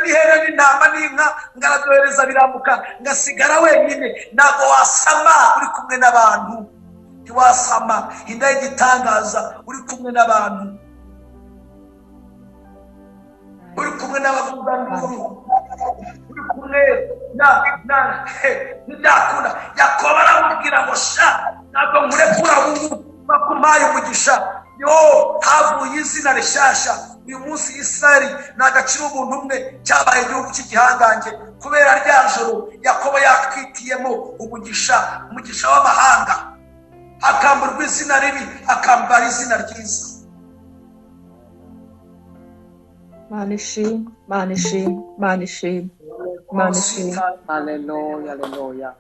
n'ihene n'intama n'inka, ngo arabyohereza birambuka, ngasigara wenyine. Ntabwo wasama uri kumwe n'abantu, ntiwasama inda y'igitangaza uri kumwe n'abantu, uri kumwe n'abavuganduru, uri kumwe n'ibyakunda. Yakobo aramubwira ngo sha ntabwo nkurekura ubu bakumpaye umugisha. Yo havuye izina rishyashya. Uyu munsi Israeli ni agaciro umuntu umwe, cyabaye igihugu cy'igihangange kubera rya joro Yakobo yakwitiyemo umugisha, umugisha w'amahanga. Akamburwa izina ribi, akambara izina ryiza. Mana ishimwe, Mana ishimwe, Mana ishimwe, Mana ishimwe. Haleluya, haleluya.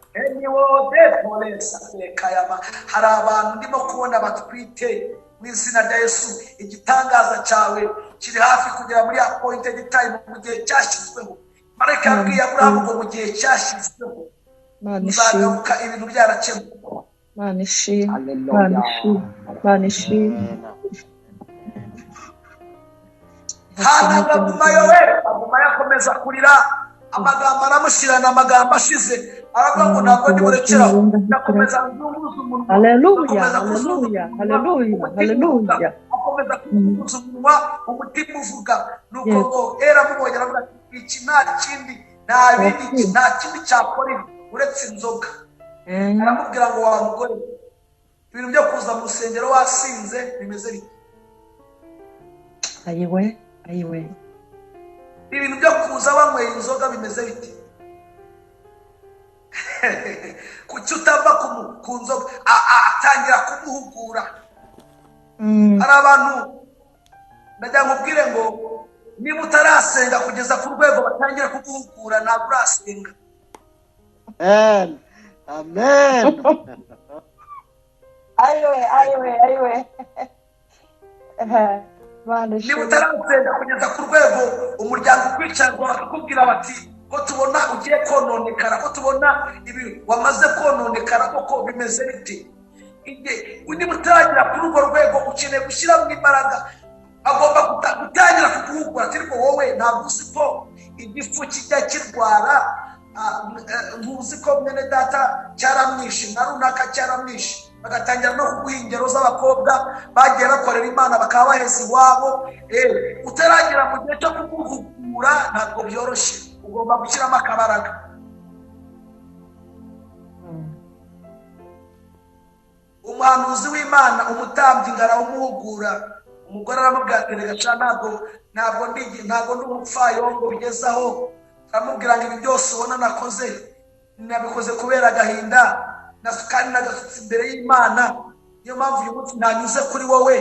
Hari abantu ndimo kubona batwite mu izina rya Yesu. Igitangaza cyawe kiri hafi kugera muri appointed time, mu gihe cyashyizweho. Marayika yabwiye Aburahamu ngo mu gihe cyashyizweho uzagaruka ibintu byarakemuka. Mana ishimwe, Mana ishimwe, Mana ishimwe. Hana agumayo we, agumayo akomeza kurira, amagambo aramushirana, amagambo ashize, aravuga ngo ntabwo ndi burekeraho, ndakomeza kuzunguza umunwa. Haleluya, haleluya, haleluya, haleluya. Akomeza kuzunguza umunwa, umutima uvuga. Nuko ngo era amubonye aravuga ati iki nta kindi, nta bindi, nta kindi cyakora ibi uretse inzoga. Aramubwira ngo wa mugore, ibintu byo kuza mu rusengero wasinze bimeze bite? Ayiwe, ayiwe. Ibintu byo kuza banyweye inzoga bimeze bite? Kuki utava ku nzoga? Atangira kumuhugura. Hari abantu ndagira nkubwire ngo niba utarasenga kugeza ku rwego batangira kuguhugura, ntabwo urasenga. Amen. Amen. Ayiwe, ayiwe, ayiwe. Niba utarasenga kugeza ku rwego umuryango ukwicarwa bakakubwira bati ko tubona ugiye kononekara, ko tubona ibi wamaze kononekara, koko bimeze bite? Niba utaragera kuri urwo rwego ukeneye gushyiramo imbaraga. Agomba gutangira kuguhugura, ariko wowe ntabwo uzi ko igifu kijya kirwara, ntuzi ko mwene data cyaramwishe na runaka cyaramwishe. Bagatangira no kuguha ingero z'abakobwa bagiye bakorera Imana bakaba baheze iwabo. Utaragera mu gihe cyo kuguhugura ntabwo byoroshye, ugomba gushyiramo akabaraga. Umuhanuzi w'Imana, umutambyi, arawumuhugura. Umugore aramubwira ati reka ca, ntabwo ndi umupfayongo bigezaho. Aramubwira ngo ibi byose ubona nakoze nabikoze kubera agahinda kandi nagasutse imbere y'Imana, niyo mpamvu uyu munsi ntanyuze kuri wowe.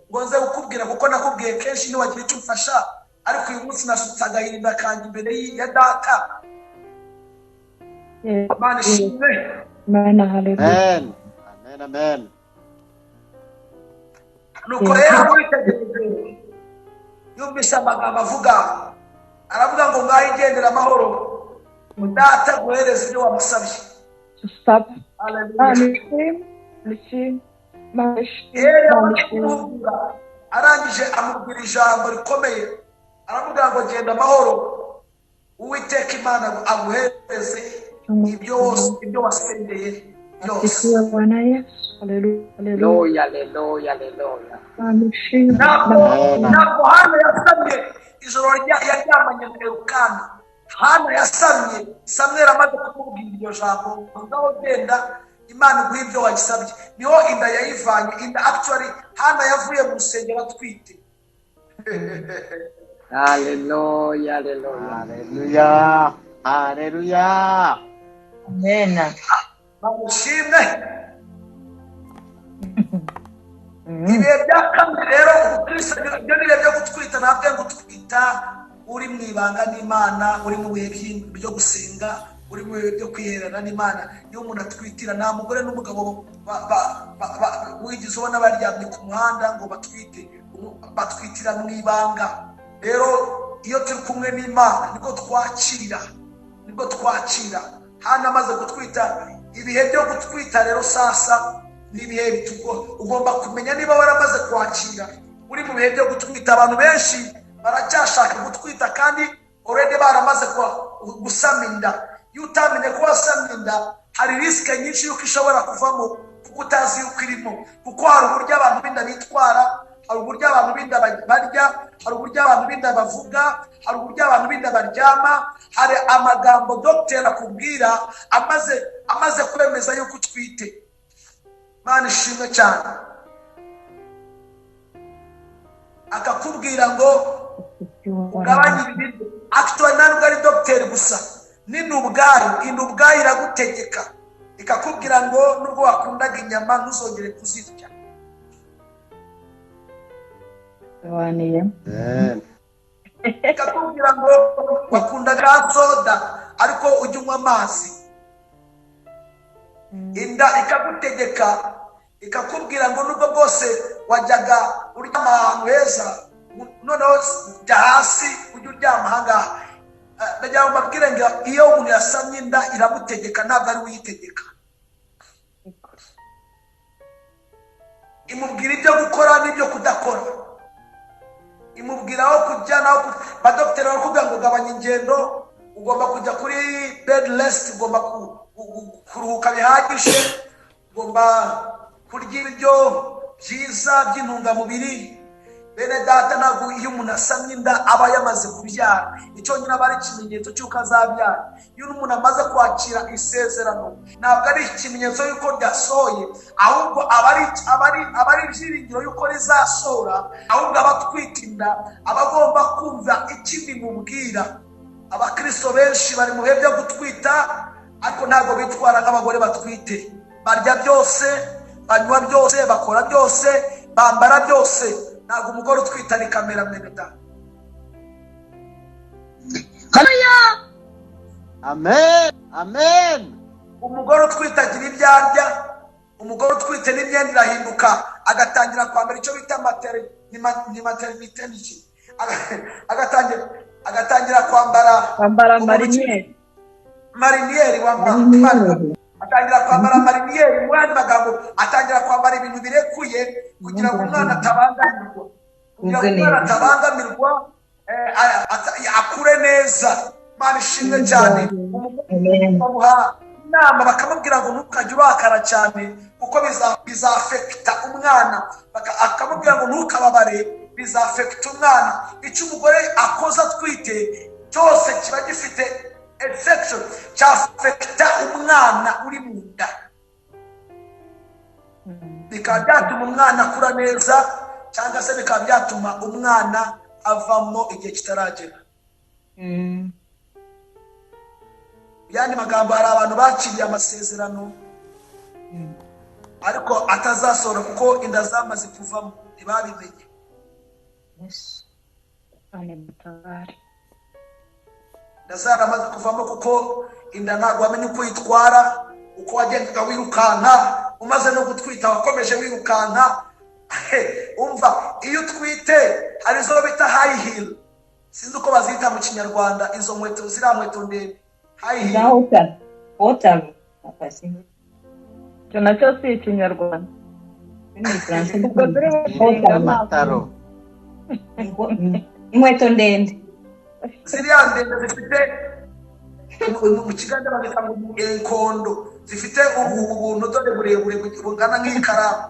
ngo nze kukubwira, kuko nakubwiye kenshi ntiwagira icyo umfasha, ariko uyu munsi nasutse agahinda kanjye imbere ya data. Imana ishimwe. Amen. Amen, amen. Nuko rero witegereje yumvise amagambo avuga, aravuga ngo ngaho igendera amahoro, data guhereza ibyo wamusabye. Arangije amubwira ijambo rikomeye, aravuga ngo genda amahoro, Uwiteka Imana aguhereze ibyo wasengeye byose. Haleluya, haleluya, haleluya. Ntabwo Hana yasamye ijoro yaryamanye na Elukana. Hana yasamye Samweli amaze kumubwira iryo jambo, ngaho genda Imana iguhe ibyo wagisabye. Niho inda yayivanye. Inda actually Hana yavuye mu rusengero atwite. Haleluya, haleluya, haleluya, haleluya. Amen. Bamushimwe. Ibihe bya kabiri rero ubukristo ibyo ni ibihe byo gutwita. Ntabwo gutwita uri mu ibanga n'Imana, uri mu bihe byo gusenga, uri mu bihe byo kwiherana n'Imana. Iyo umuntu atwitira, nta mugore n'umugabo wigeze ubona baryamye ku muhanda ngo batwite, batwitira mu ibanga. Rero iyo turi kumwe n'Imana nibwo twakira, nibwo twakira. Hana amaze gutwita, ibihe byo gutwita rero sasa ni ibihe ugomba kumenya niba waramaze kwakira. Uri mu bihe byo gutwita, abantu benshi baracyashaka gutwita kandi already baramaze gusama inda. Iyo utamenye ko wasamye inda, hari risike nyinshi yuko ishobora kuvamo kuko utazi yuko irimo. Kuko hari uburyo abantu b'inda bitwara, hari uburyo abantu b'inda barya, hari uburyo abantu b'inda bavuga, hari uburyo abantu b'inda baryama, hari amagambo dogiteri akubwira amaze kwemeza yuko utwite. Imana ishimwe cyane. Akakubwira ngo ugabanye ibiryo. Actually ntabwo ari dogiteri gusa, n'inda ubwayo, inda ubwayo iragutegeka, ikakubwira ngo nubwo wakundaga inyama ntuzongere kuzirya. Ikakubwira ngo wakundaga soda ariko ujye unywa amazi. Inda ikagutegeka, ikakubwira ngo nubwo bwose wajyaga uryama ahantu heza, noneho jya hasi ujye uryama ahangaha. Ndagira ngo mbabwire ngo iyo umuntu yasamye inda iramutegeka, ntabwo ari we uyitegeka. Imubwira ibyo gukora n'ibyo kudakora, imubwira aho kujya n'aho kujya. Badogiteri barakubwira ngo gabanya ingendo, ugomba kujya kuri bed rest, ugomba kuruhuka bihagije, ugomba kurya ibiryo byiza by'intungamubiri. Bene data, ntabwo iyo umuntu asamye inda aba yamaze kubyara. Icyo nyine aba ari ikimenyetso cy'uko azabyara. Iyo umuntu amaze kwakira isezerano, ntabwo ari ikimenyetso y'uko ryasohoye, ahubwo aba ari ibyiringiro y'uko rizasohora. Ahubwo aba atwite inda aba agomba kumva ikindi mubwira. Abakristo benshi bari mu bihe byo gutwita, ariko ntabwo bitwara nk'abagore batwite. Barya byose, banywa byose, bakora byose, bambara byose. Ntabwo umugore utwita ni kamera mwene data. Amen, amen. Umugore utwita agira ibyo arya, umugore utwite n'imyenda irahinduka, agatangira kwambara icyo bita maternité, agatangira kwambara mariniyeri, mariniyeri atangira kwambara mariniyeri. Mu yandi magambo atangira kwambara ibintu birekuye kugira ngo umwana atabangamirwa, kugira ngo umwana atabangamirwa, akure neza. Imana ishimwe cyane. Bamuha inama bakamubwira ngo ntukajye urakara cyane kuko bizafekita umwana. Akamubwira ngo ntukababare, bizafekita umwana. Icyo umugore akoze atwite cyose kiba gifite infection, cyafekita umwana uri mu nda, bikaba byatuma umwana akura neza, cyangwa se bikaba byatuma umwana avamo igihe kitaragera. Yandi magambo, hari abantu bakiriye amasezerano Ariko atazasohora kuko inda zamaze kuvamo ntibabimenye. Inda zaramaze kuvamo kuko inda ntabwo wamenya uko uyitwara, uko wagendaga wirukanka, umaze no gutwita wakomeje wirukanka. Umva, iyo utwite hari izo bita high heel, sinzi uko bazita mu Kinyarwanda, izo nkweto ziriya nkweto ndende high heel. Icyo nacyo si Ikinyarwanda. Ubwo turi Mataro. Inkweto ndende ziriya ndende zifite mu Kigande bazita ngo enkondo, zifite ubuntu dore burebure bungana nk'ikaramu.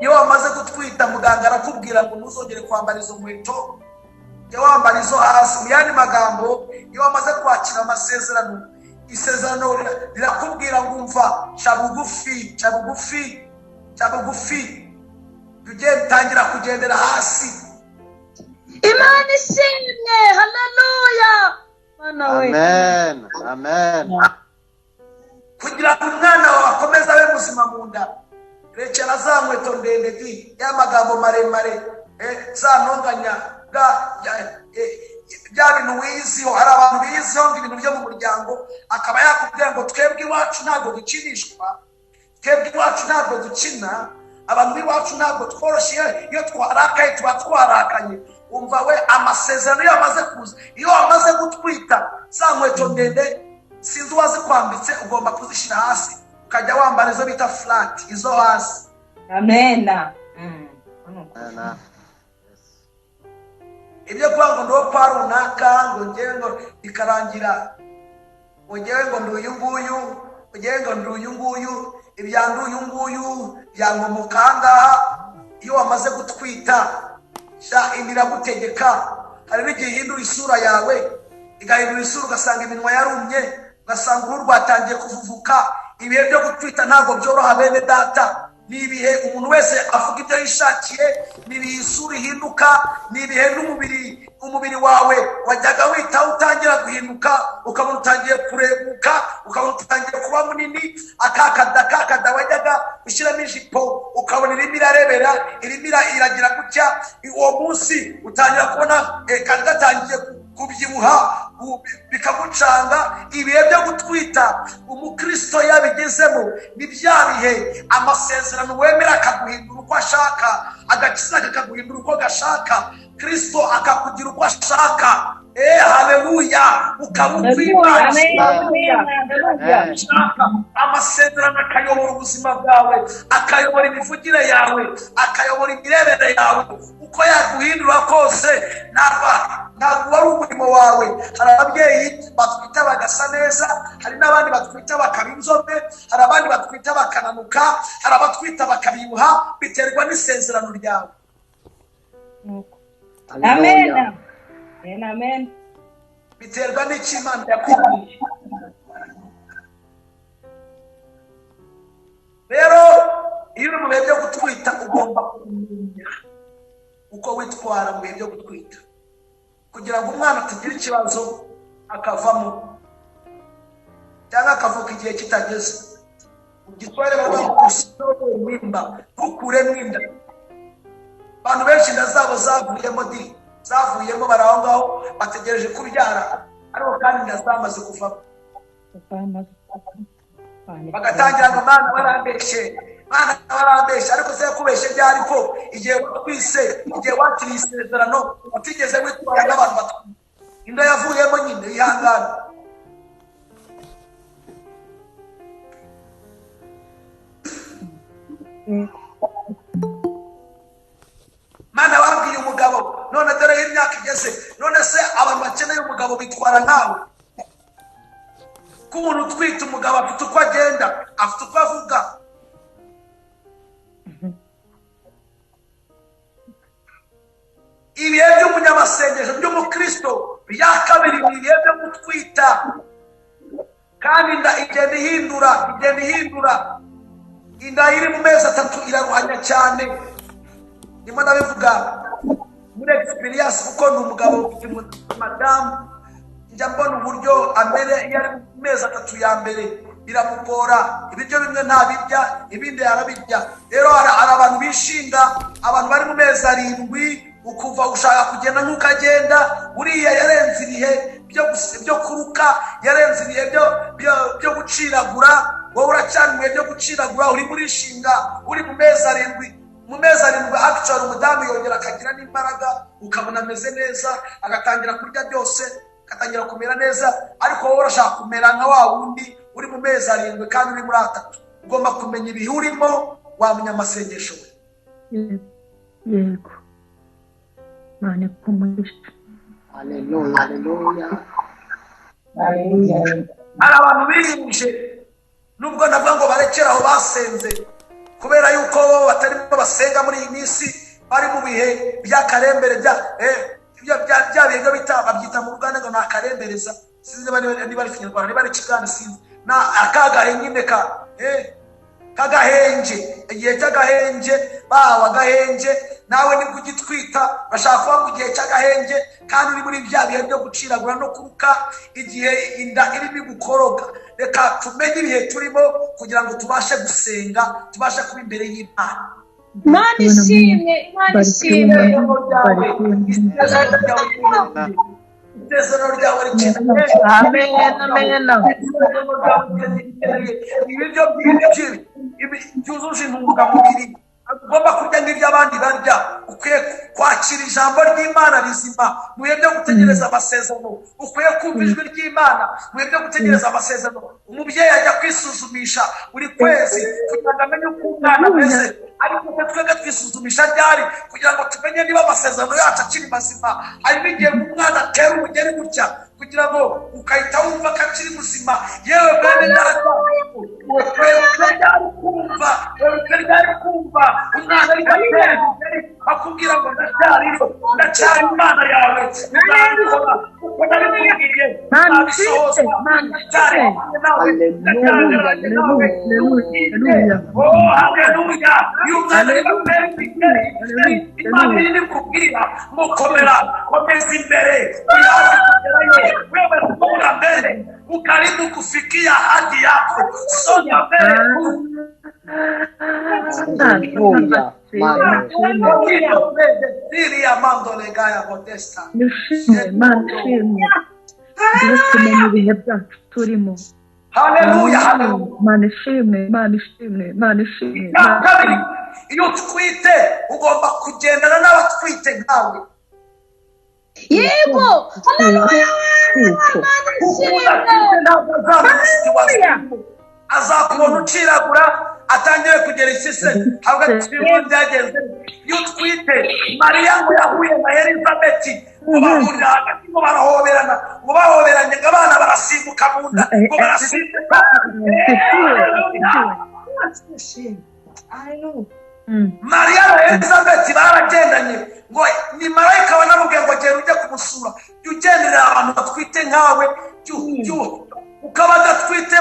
Iyo wamaze gutwita muganga arakubwira ngo ntuzongere kwambara izo nkweto, jya wambara izo hasi. Mu yandi magambo, iyo wamaze kwakira amasezerano, isezerano rirakubwira ngo umva, ca bugufi, ca bugufi, ca bugufi, ujye tangira kugendera hasi. Imana ishimwe, haleluya. Amen, amen. Kugira ngo umwana wawe akomeze abe muzima mu nda, rekera za nkweto ndende di ya magambo maremare, za ntonganya bya bintu wiyiziho. Hari abantu biyiziho ngo ibintu byo mu muryango, akaba yakubwira ngo twebwe iwacu ntabwo dukinishwa, twebwe iwacu ntabwo dukina, abantu b'iwacu ntabwo tworoshye, iyo twarakaye tuba twarakaye. Umva we, amasezerano iyo amaze kuza, iyo wamaze gutwita za nkweto ndende sinzi uwazikwambitse, ugomba kuzishyira hasi ukajya wambara izo bita flat, izo hasi. Amen. Ibyo kuvuga ngo ndo kwa runaka, ngo ngewe ngo bikarangira, ngo ngewe ngo ndi uyu nguyu, ngo ngewe ngo ndi uyu nguyu, ibya ndi uyu nguyu byankomoka aha ngaha. Iyo wamaze gutwita, sha inda iragutegeka. Hari n'igihe ihindura isura yawe, igahindura isura, ugasanga iminwa yarumye, ugasanga uruhu rwatangiye kuvuvuka. Ibihe byo gutwita ntabwo byoroha bene data. Ni ibihe umuntu wese avuga ibyo yishakiye, ni ibihe isura ihinduka, ni ibihe n'umubiri, umubiri wawe wajyaga witaho utangira guhinduka, ukabona utangiye kurebuka, ukabona utangiye kuba munini, akakada wajyaga ushyiramo ijipo ukabona irimo irarebera, irimo iragira gutya. Uwo munsi utangira kubona kandi gatangiye kubyibuha, bikagucanga. Ibihe byo gutwita umukristo yabigezemo ni bya bihe amasezerano wemera akaguhindura uko ashaka, agakiza kakaguhindura uko gashaka, Kristo akakugira uko ashaka. Haleluya! Ukaba ukwimana, amasezerano akayobora ubuzima bwawe, akayobora imivugire yawe, akayobora imirebere yawe. Uko yaguhindura kose ntabwo wari umurimo wawe. Hari ababyeyi batwita bagasa neza, hari n'abandi batwita bakaba inzobe, hari abandi batwita bakananuka, hari abatwita bakabibuha, biterwa n'isezerano ryawe. Amen. Amen. Biterwa n'icyo Imana yakubwiye. Rero iyo uri mu bihe byo gutwita ugomba kumenya uko witwara mu bihe byo gutwita, kugira ngo umwana atagira ikibazo akavamo cyangwa akavuka igihe kitageze. Ugitware bagusohora mwimba, ntukuremo inda. Abantu benshi inda zabo zavuyemo di, zavuyemo bari aho ngaho bategereje kubyara, ariko kandi inda zamaze kuvamo. Bagatangira ngo Mana barambeshe, Mana barambeshe. Ariko se yakubeshe byari ko igihe watwise, igihe wakiriye isezerano, utigeze witwara n'abantu batwite, inda yavuyemo nyine, ihangane. Mana wabwiye umugabo, none dore imyaka igeze, none se abantu bakeneye umugabo bitwara nkawe? Ko umuntu utwite umugabo afite uko agenda, afite uko avuga. Ibihe by'umunyamasengesho by'umukristo bya kabiri ni ibihe byo gutwita, kandi inda igenda ihindura, igenda ihindura. Inda iri mu mezi 3 iraruhanya cyane. Ndimo ndabivuga muri experience kuko ni umugabo madamu, njya mbona uburyo amere iyo ari mu mezi 3 ya mbere. Biramugora, ibiryo bimwe ntabirya, ibindi arabirya. Rero hari abantu bishinga, abantu bari mu mezi 7, ukuva ushaka kugenda nk'uko agenda. Uriya yarenze ibihe byo kuruka, yarenze ibihe byo guciragura. Wowe uracyari mu bihe byo guciragura, urimo urishinga, uri mu mezi 7. Mu mezi 7 actually umudamu yongera akagira n'imbaraga, ukabona ameze neza, agatangira kurya byose, agatangira kumera neza. Ariko wowe urashaka kumera nka wa wundi uri mu mezi 7 kandi uri muri 3. Ugomba kumenya ibihe urimo, wamenya amasengesho we. Yego. Imana ikumugishe. Haleluya, haleluya. Hari abantu birinje, nubwo navuga ngo barekere aho basenze, kubera yuko bo batarimo basenga muri iyi minsi, bari mu bihe by'akarembere, bya bihe byo bita, babyita mu Ruganda ngo ni akarembereza, sinzi niba ari Kinyarwanda, niba ari Kigande, sinzi. Na akagahe nyine kagahenge, igihe cy'agahenge, bahawe agahenge. Nawe nibwo ugitwita, bashaka kuba mu gihe cy'agahenge, kandi uri muri bya bihe byo guciragura no kuruka, igihe inda irimo gukoroga. Reka tumenye ibihe turimo kugira ngo tubashe gusenga, tubashe kuba imbere y'Imana. Imana ishimwe, Imana ishimwe. Isezerano ryawe rikeneye. Amen, amen. Ibiryo byinshi byujuje intungamubiri, ugomba kurya nk'ibyo abandi barya. Ukwiye kwakira ijambo ry'Imana rizima mu bihe byo gutegereza amasezerano. Ukwiye kumva ijwi ry'Imana mu bihe byo gutegereza amasezerano. Umubyeyi ajya kwisuzumisha buri kwezi kugira ngo amenye uko umwana ameze, ariko twebwe twisuzumisha ryari kugira ngo tumenye niba amasezerano yacu akiri mazima. Hari n'igihe umwana atera umugeri gutya kugira ngo ukahita wumva ko akiri muzima. Yewe mwene data, ryari kumva umwana ariko atera umugeri akubwira ngo ndacyariho, ndacyari Imana yawe, nzabikora kuko nabikubwiye, nzabisohoza, ndacyari kumwe nawe, ndacyahagararanye nawe. Oh, haleluya! Iyo umwana ariko atera umugeri, Imana iri kubwira ngo komera, komeza imbere, uri hafi kugerayo, wewe songa mbele, ukaribu kufikia ahadi yako, songa mbele. Haleluya. Mana. Siri amando legaya modesta. Nishimwe, Imana ishimwe. Duhe kumenya ibihe byacu turimo. Haleluya, haleluya. Imana ishimwe, Imana ishimwe, Imana ishimwe. Icya kabiri, iyo utwite ugomba kugendana n'abatwite nkawe. Yego. Haleluya. Imana ishimwe. Ntabwo azamenya situation. Azakubona uciragura, atangire kugera ikise, ntabwo ati byagenze. Iyo utwite, Mariya ngo yahuye na Elizabeti, ngo bahurira hagati, ngo barahoberana, ngo bahoberanye, ngo abana barasimbuka mu nda, ngo barasimbuka. Mariya na Elizabeti baragendanye, ngo ni marayika wanamubwiye ngo genda ujye kumusura, jya ugenderera abantu batwite nkawe, uko abadatwite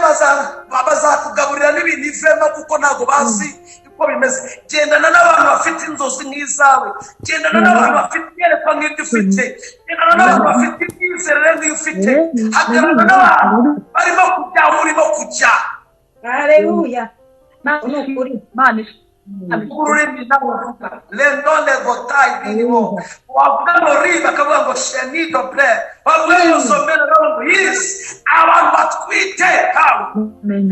bazakugaburira n'ibintu ivemo kuko ntabwo bazi uko bimeze. Gendana n'abantu bafite inzozi nk'izawe, gendana n'abantu bafite iyerekwa nk'iryo ufite, gendana n'abantu bafite imyizerere nk'iyo ufite, hagarara n'abantu barimo kujya aho urimo kujya. Haleluya. Imana ishimwe. Ururimi nawe lendo legotai biriho, wavuga ngo ri bakavuga ngo sheni doble, wavuga ngo somera bakavuga ngo yes. Abantu batwite kawe.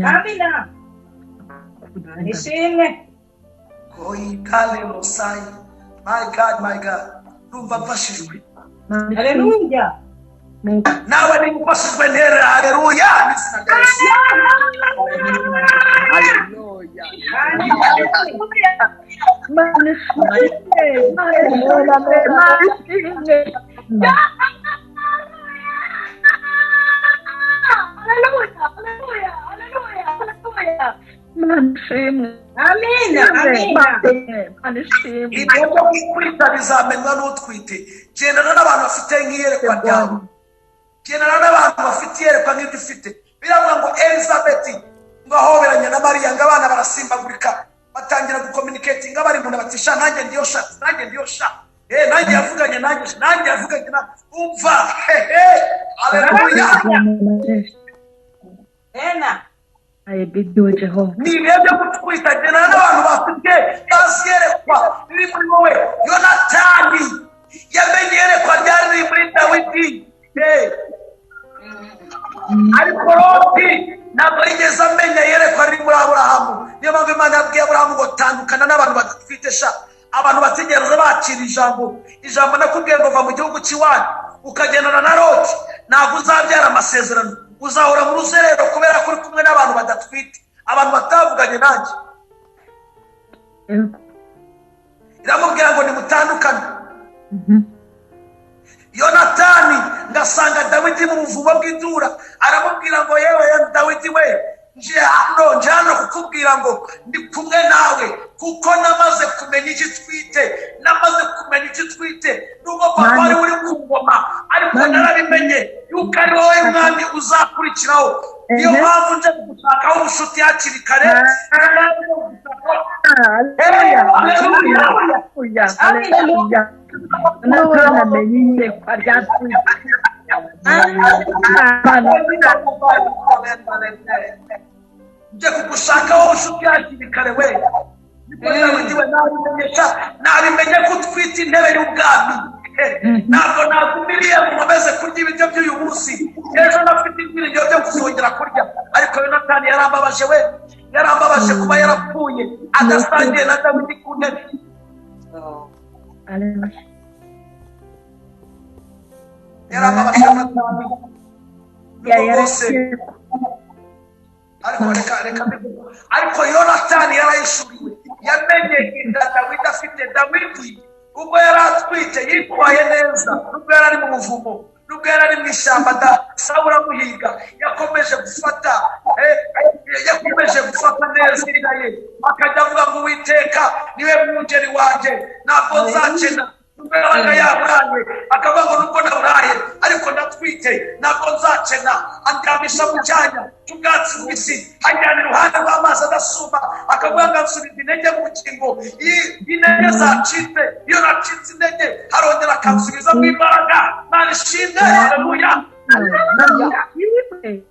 Amina. Ishimwe. Koikale losai. My God, my God. Numva mfashijwe. Haleluya. Nawe niba ufashijwe nterera haleluya. Haleluya. Imana ishimwe, Imana ishimwe, Imana ishimwe. Haleluya. Haleluya. Haleluya. Haleluya. Imana ishimwe. Amina. Amina. Imana ishimwe. Ibyo byo gutwita bizamenywa n'utwite. Gendana n'abantu bafite nk'iyerekwa ryawe, gendana n'abantu bafite iyerekwa nk'iryo ufite. Biravuga ngo Elizabeti ngo ahoberanye na Mariya, ngo abana barasimbagurika, batangira gucommunicatinga bari mu nda, bati sha nanjye ndiyo sha, nanjye ndiyo sha, nanjye yavuganye nanjye, nanjye yavuganye na umva. Hehe, haleluya. Ena. Ayebidiwe Jehova. Ni ibihe byo gutwita. Gendana n'abantu bafite bazi iyerekwa riri muri wowe. Yonatani yamenye iyerekwa ryari riri muri Dawidi. Hey. Ariko Loti ntabwo yigeze amenya iyerekwa riri muri Aburahamu. Niyo mpamvu Imana yabwiye Aburahamu ngo tandukana n'abantu badatwite sha, abantu bategereza bakira ijambo. Ijambo nakubwiye ngo va mu gihugu cy'iwanyu ukagendana na Loti, ntabwo uzabyara amasezerano, uzahora mu ruzerero kubera ko uri kumwe n'abantu badatwite, abantu batavuganye nanjye. Yego. Iramubwira ngo nimutandukane. Yonatani ngasanga Dawidi mu buvumo bw'idura, aramubwira ngo yewe Dawidi we, nje hano, nje hano kukubwira ngo ndi kumwe nawe, kuko namaze kumenya icyo utwite, namaze kumenya icyo utwite. Nubwo papa Mana. ari uri ku ngoma, ariko Mana. narabimenye yuko ari wowe mwami uzakurikiraho. Niyo Ehe. mpamvu nje kugushakaho ubucuti hakiri kare. Niyo mpamvu nje kugushakaho. Haleluya. Haleluya. Haleluya. Haleluya. Nathan amenye iyerekwa rya Kristo. Mana. Nje kugushakaho ubucuti hakiri kare we. Niko Dawidi we nabimenyesha, nabimenye ko utwite intebe y'ubwami. Ntabwo nagumiriye ngo nkomeze kurya ibiryo by'uyu munsi, ejo nafite ibyiringiro byo kuzongera kurya. Ariko Yonatani yarambabaje we, yarambabaje kuba yarapfuye adasangiye na Dawidi ku ntebe. Haleluya. Yarambabaje Yonatani. Ya Nubwo rwose yarakekwa. Ariko reka mbivuge. Ariko Yonatani yarayishuriwe, yamenye inda Dawidi afite. Dawidi ubwo yari atwite yitwaye neza, nubwo yari ari mu buvumo, nubwo yari ari mu ishyamba da Sawuli amuhiga, yakomeje gufata yakomeje gufata neza inda ye, akajya avuga ngo Uwiteka niwe mwungeri wanjye, ntabwo nzakena. Nubwo yabaga yaburaye, akavuga ngo nubwo naburaye ariko ndatwite, ntabwo nzakena. Andyamisha mu cyanya cy'ubwatsi bubisi, anjyana iruhande rw'amazi adasuma, akavuga ngo ansubiza intege mu bugingo. Iyo intege zacitse, iyo nacitse intege, arongera akansubiza mu imbaraga. Mana ishimwe, haleluya.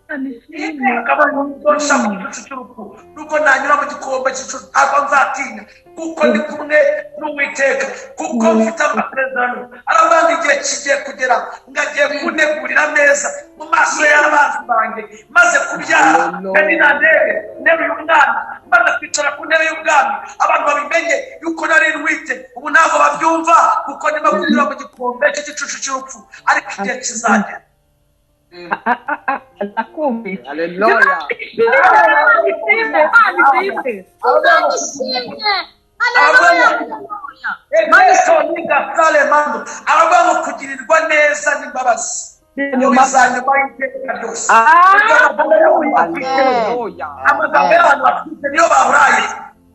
Mana ishimwe. Akaba nzosha mu gicucu cy'urupfu, nubwo nanyura mu gikombe cy'igicucu ntabwo nzatinya, kuko ndi kumwe n'Uwiteka, kuko mfite amasezerano. Aravuga ngo igihe kigiye kugera ngo agiye kuntegurira ameza mu maso y'abanzi banjye, maze kubyara kandi nandebe nteruye umwana, maze kwicara ku ntebe y'ubwami, abantu babimenye yuko nari ntwite. Ubu ntabwo babyumva kuko ndimo kunyura mu gikombe cy'igicucu cy'urupfu, ariko igihe kizagera. Ndakumvise. Haleluya. Imana ishimwe, Imana ishimwe. Imana ishimwe. Haleluya. Aravuga ngo kugirirwa neza n'imbabazi Nyuma. bizanyuma y'iteka ryose. Haleluya. Amagambo y'abantu batwite niyo baburaye,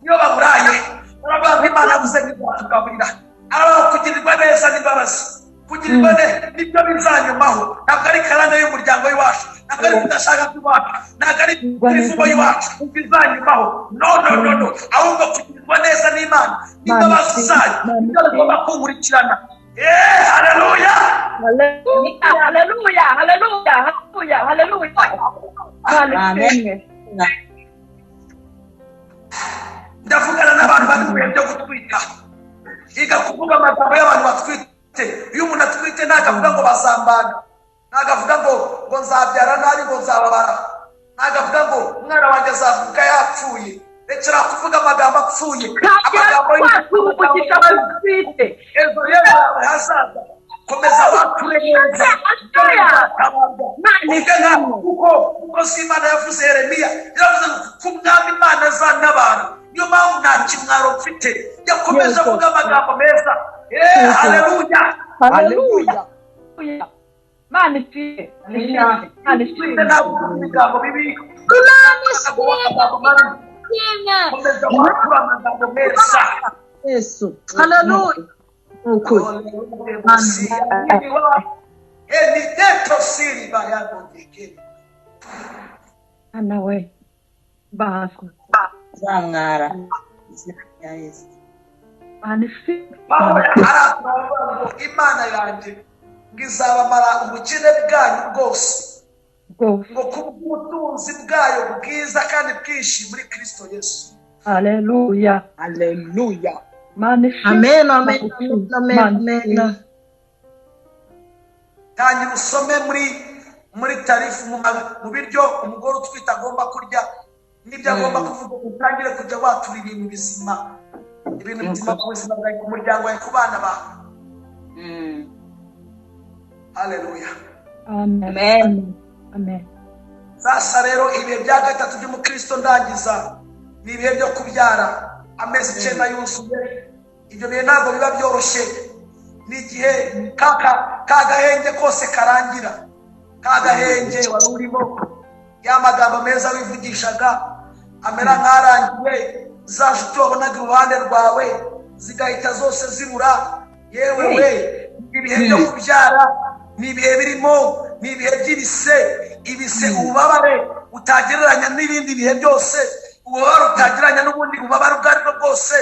niyo baburaye, baravuga ngo Imana yavuze ngo izatugaburira. Aravuga ngo kugirirwa neza n'imbabazi, kugirirwa neza nibyo bizanyumaho. Ntabwo ari karande y'umuryango w'iwacu, ntabwo ari kudashaka kw'iwacu, ntabwo ari imivumo y'iwacu bizanyumaho. No, no, no, no, ahubwo kugirirwa neza n'Imana n'imbabazi zayo nibyo bigomba kunkurikirana. Eee, haleluya. Haleluya, haleluya, haleluya, haleluya, haleluya. Imana ishimwe. Ndavugana n'abantu bari mu bihe byo gutwita. Yiga kuvuga amagambo y'abantu batwite. Iyo umuntu atwite ntabwo avuga ngo bazambaga, ntabwo avuga ngo nzabyara nabi, ngo nzababara, ntabwo avuga ngo umwana wanjye azavuka yapfuye. Rekera kuvuga amagambo apfuye, Tangira amagambo kwatura umugisha batwite. Ejo yawe hazaza, komeza wature neza. Haleluya. Imana Uvuge nka ishimwe. kuko si Imana yavuze, Yeremiya yaravuze ngo kuko umwami Imana azantabara, niyo mpamvu nta kimwaro mfite. Yakomeje Yego. avuga amagambo meza. Eh, haleluya. Haleluya. Imana ishimwe. Imana ishimwe. Ntabwo uvuga ibigambo bibi. Imana Ntabwo uvuga ishimwe. amagambo mabi. Ishimwe. Komeza wature amagambo meza. Yesu. Haleluya. Ukuri. Ana we. Bazwa. Zamwara. Izina rya Yesu. Imana ishimwe. Pawulo aravuga ngo Imana yanjye ngo izabamara ubukene bwanyu bwose. Rwose. Ngo kubw'ubutunzi bwayo bwiza kandi bwinshi muri Kristo Yesu. Haleluya. Haleluya. Mana ishimwe. Amen, amen, amen, amen, amen. Tangira usome muri tarifu, mu biryo umugore utwite agomba kurya n'ibyo agomba kuvuga, utangire kujya watura ibintu bizima, ibintu bizima ku buzima bwawe, ku muryango wawe, ku bana bawe. Haleluya. Amen. Amen. Amen. Sasa rero ibihe bya gatatu by'umukristo ndangiza ni ibihe byo kubyara, amezi 9 yuzuye. Ibyo bihe ntabwo biba byoroshye, ni igihe ka gahenge kose karangira, ka gahenge wari urimo, ya magambo meza wivugishaga amera nk'arangiye, za nshuti wabonaga iruhande rwawe zigahita zose zibura. Yewe we, ibihe byo kubyara ni ibihe birimo, ni ibihe by'ibise, ibise, ububabare utagereranya n'ibindi bihe byose, ububabare utagereranya n'ubundi bubabare ubwo ari bwo bwose.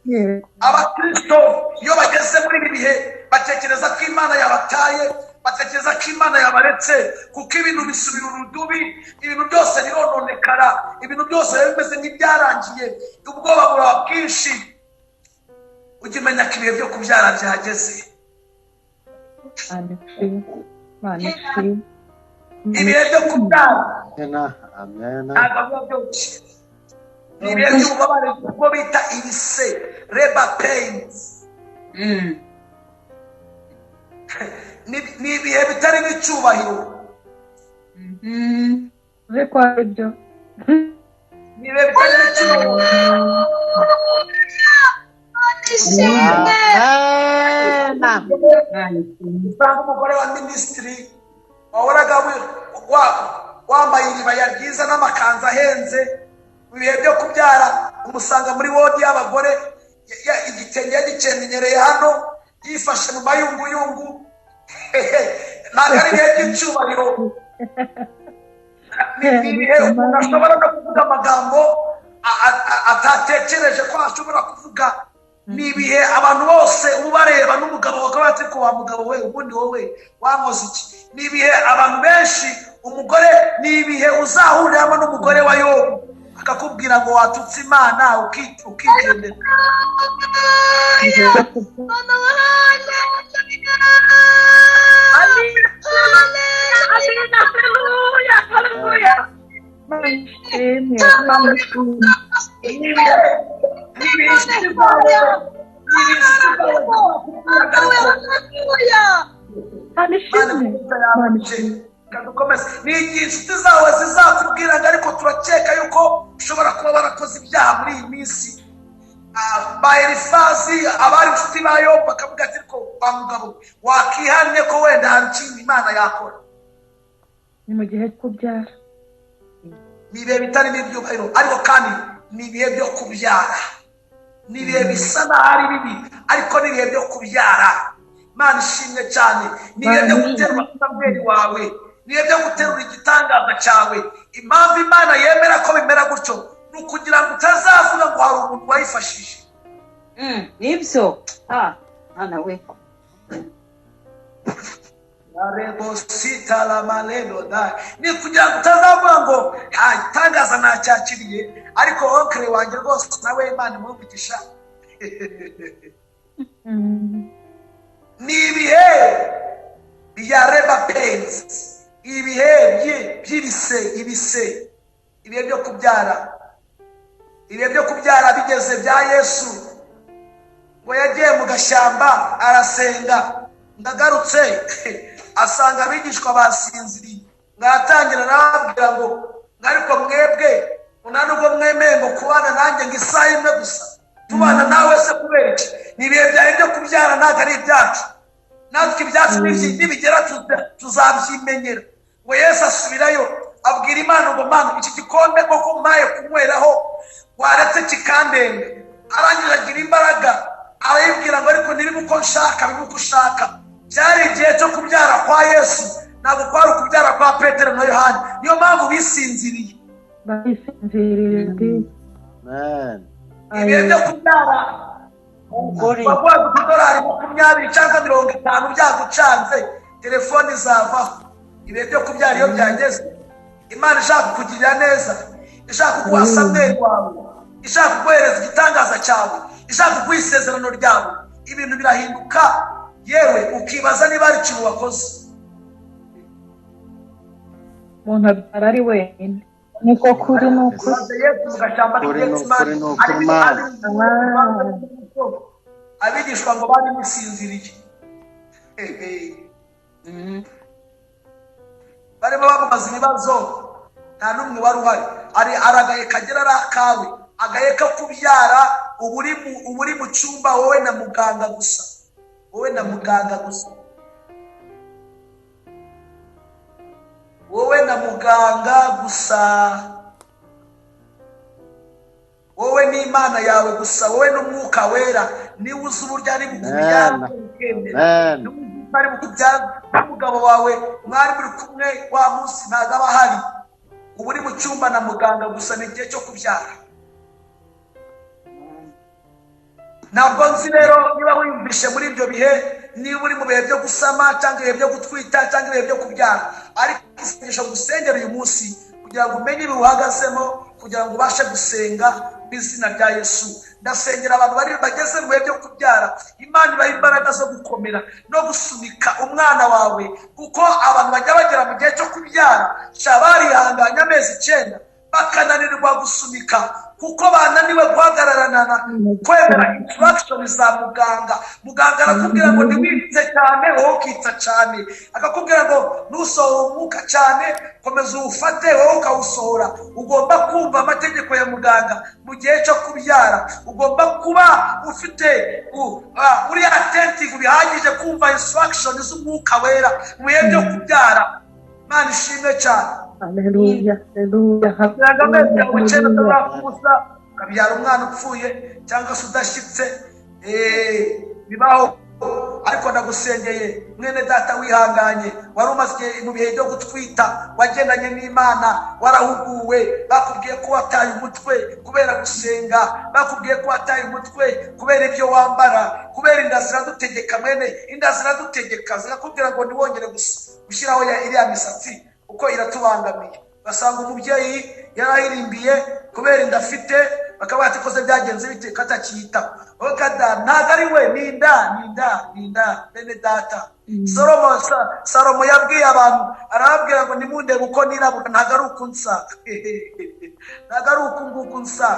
Yego. Abakristo iyo bageze muri ibi bihe batekereza ko Imana yabataye, batekereza ko Imana yabaretse, kuko ibintu bisubira urudubi, ibintu byose birononekara, ibintu byose biba bimeze nk'ibyarangiye, ubwoba buraba bwinshi. Ujye umenya ko ibihe byo kubyara byageze. Mana ishimwe. Mana ishimwe. Ibihe byo kubyara Amen. Amen. ntabwo biba byoroshye, ni ibihe by'ububabare ubwo bita ibise, labor pains. Ni ibihe bitarimo icyubahiro. Uzi ko ari byo. Ni ibihe bitarimo icyubahiro. Amen. Usanga umugore wa minisitiri wahoraga wambaye iribaya ryiza n'amakanzu ahenze, mu bihe byo kubyara umusanga muri wodi y'abagore, igitenge yagikenyenyereye hano, yifashe mu mayunguyungu. Ntabwo ari ibihe by'icyubahiro, ni ibihe umuntu ashobora no kuvuga amagambo atatekereje ko ashobora kuvuga. Ni ibihe abantu bose uba bareba n'umugabo bakaba bati ko wa mugabo we, ubundi wowe wankoze iki? Ni ibihe abantu benshi, umugore, ni ibihe uzahuriramo n'umugore wa Yobu akakubwira ngo watutse Imana ukigendera. Amen. Haleluya. Haleluya. Mana ishimwe. Mana ishimwe. Ni ibihe inshuti zawe, ni ibihe inshuti zawe zizakubwira ariko Mana ishimwe. Mana ishimwe. Dukomeze. Ni igihe inshuti zawe zizakubwira ngo ariko turakeka yuko ushobora kuba warakoze ibyaha muri iyi minsi. Ba Elifazi abari inshuti ba Yobu bakavuga ati ariko wa mugabo wakihannye ko wenda hari ikintu Imana yakora. Ni mu gihe cyo kubyara. Ni ibihe bitarimo ibyubahiro, ariko kandi ni ibihe byo kubyara. Ni ibihe bisa n'aho ari bibi, ariko ni ibihe byo kubyara. Imana ishimwe cyane. Ni ibihe byo guterura Samweli wawe, ni ibihe byo guterura igitangaza cyawe. Impamvu Imana yemera ko bimera gutyo ni ukugira ngo utazavuga ngo hari umuntu wayifashije. Nibyo. Mwana we. Ni kugira ngo utazavuga ngo nta gitangaza ntacyakiriye, ariko onkere wanjye rwose nawe Imana imuhe. Ni ibihe bya labor pains, ibihe by'ibise, ibise, ibihe byo kubyara. Ibihe byo kubyara bigeze bya Yesu, ngo yagiye mu gashyamba arasenga, ndagarutse asanga abigishwa basinziriye, ngatangira arababwira ngo ariko mwebwe nta nubwo mwemeye ngo kubana nanjye ngo isaha imwe gusa, tubana nawe se kubera iki? Ni ibihe byawe byo kubyara, ntabwo ari ibyacu, natwe ibyacu nibigera tuzabyimenyera. Ngo Yesu asubirayo abwira Imana ngo Mana, iki gikombe koko mpaye kunyweraho waretse kikandenga. Arangije agira imbaraga arayibwira ngo ariko ntibibe uko nshaka, bibe uko ushaka. Byari igihe cyo kubyara kwa Yesu, ntabwo kwari ukubyara kwa Petero na Yohani, niyo mpamvu bisinziriye. Barisinziriye. Amen. Ibihe byo kubyara Umugore. baguha utudolari 20 cyangwa 50 byagucanze, telefoni zavaho. Ibihe byo kubyara iyo byageze Imana ishaka kukugirira neza, ishaka kuguha Samweli wawe, ishaka kuguhereza igitangaza cyawe, ishaka kuguha isezerano ryawe, ibintu birahinduka, yewe ukibaza niba hari ikintu wakoze. Umuntu abyara ari wenyine. Niko kuri, ni ukuri. Maze Yesu mu gashyamba Kuri ni k'Getsemane, ukuri, ni ukuri, Mana. Abigishwa ngo bari musinziriye. Hehe. Barimo bamubaza ibibazo, nta n'umwe wari uhari. Ari aragaye kagera ari akawe, agahe ko kubyara, uba uri mu cyumba wowe na muganga gusa, wowe na muganga gusa, wowe na muganga gusa, wowe n'Imana yawe gusa, wowe n'Umwuka Wera. Niwe uzi uburyo ari bukubyara Amen. ukemera. Amen. Niwe uzi uko ari bukubyara. N'umugabo wawe mwari muri kumwe wa munsi ntabwo aba ahari, uba uri mu cyumba na muganga gusa, ni igihe cyo kubyara. Ntabwo nzi rero niba wiyumvishe muri ibyo bihe, niba uri mu bihe byo gusama cyangwa ibihe byo gutwita cyangwa ibihe byo kubyara, ariko isengesho gusengera uyu munsi kugira ngo umenye ibihe uhagazemo, kugira ngo ubashe gusenga mu izina rya Yesu. Ndasengera abantu bari bageze mu bihe byo kubyara, Imana ibaha imbaraga zo gukomera no gusunika umwana wawe, kuko abantu bajya bagera mu gihe cyo kubyara sha barihanganye amezi 9 bakananirwa gusunika, kuko bananiwe guhagararana na kwemera instruction za muganga. Muganga arakubwira ngo ntiwitse cyane, wowe ukitsa cyane, akakubwira ngo ntusohore umwuka cyane, komeza uwufate, wowe ukawusohora. Ugomba kumva amategeko ya muganga mu gihe cyo kubyara, ugomba kuba ufite uri attentive bihagije kumva instruction z'Umwuka Wera mu bihe byo kubyara. Imana ishimwe cyane. Haleluya, haleluya, Kugira amezi yawe 9 haleluya. atarakubuza, ukabyara umwana upfuye cyangwa se udashyitse, bibaho. Ariko ndagusengeye mwene data wihanganye, wari umaze igihe mu bihe byo gutwita, wagendanye n'Imana, warahuguwe, bakubwiye ko wataye umutwe kubera gusenga, bakubwiye ko wataye umutwe kubera ibyo wambara, kubera inda ziradutegeka mwene, inda ziradutegeka zirakubwira ngo ntiwongere gushyiraho iriya misatsi kuko iratubangamiye. Ugasanga umubyeyi yarayirimbiye kubera inda afite, bakaba bati koze byagenze bite ko atakiyitaho. Wowe kada ntabwo ari we, ni inda, ni inda, ni inda bene data. Salomo yabwiye abantu, arababwira ngo nimundebe uko nirabura, ntabwo ari uku nsa, ntabwo ari uku nguku nsa,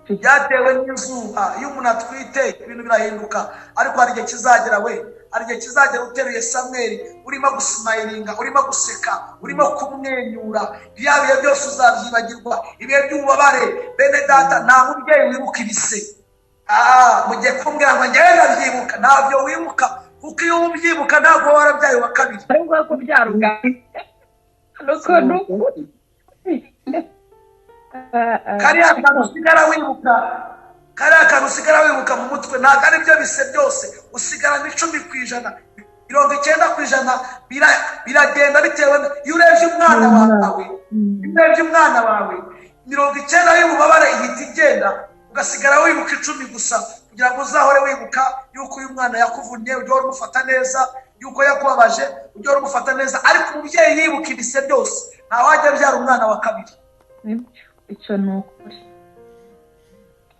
byatewe n'izuba. Iyo umuntu atwite ibintu birahinduka, ariko hari igihe kizagera we, hari igihe kizagera uteruye Samweli, urimo gusimayiringa, urimo guseka, urimo kumwenyura, bya bihe byose uzabyibagirwa, ibihe by'ububabare. Bene data, nta mubyeyi wibuka ibise. Mugiye kumbwira ngo njyewe ndabyibuka, ntabyo wibuka, kuko iyo ubyibuka ntabwo uba warabyaye uwa kabiri. Ari ubwo kubyara ubwa nuko nuko. Kariya kantu usigara wibuka, kariya kantu usigara wibuka mu mutwe, ntabwo ari byo bise byose, usigarana 10%, 90% biragenda bitewe iyo urebye umwana wawe, iyo urebye umwana wawe 90 y'ububabare ihita igenda, ugasigara wibuka 10 gusa, kugira ngo uzahore wibuka yuko uyu mwana yakuvunnye, ujye uhora umufata neza, yuko yakubabaje, ujye uhora umufata neza. Ariko umubyeyi yibuka ibise byose, ntawajya abyara umwana wa kabiri. Nibyo, icyo ni ukuri.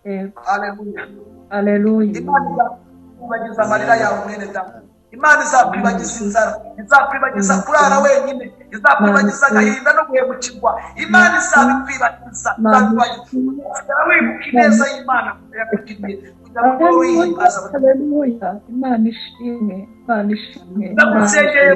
Yego. Haleluya. Haleluya. Imana izakwibagiza amarira yawe mwene data. Imana izakwibagiza inzara, izakwibagiza kurara wenyine, izakwibagiza agahinda no guhemukirwa. Imana izabikwibagiza, izabikwibagiza. Uzasigara wibuka ineza y'Imana yakugiriye, kugira ngo ujye wihimbaza. Haleluya. Imana ishimwe, Imana ishimwe. Ndagusengeye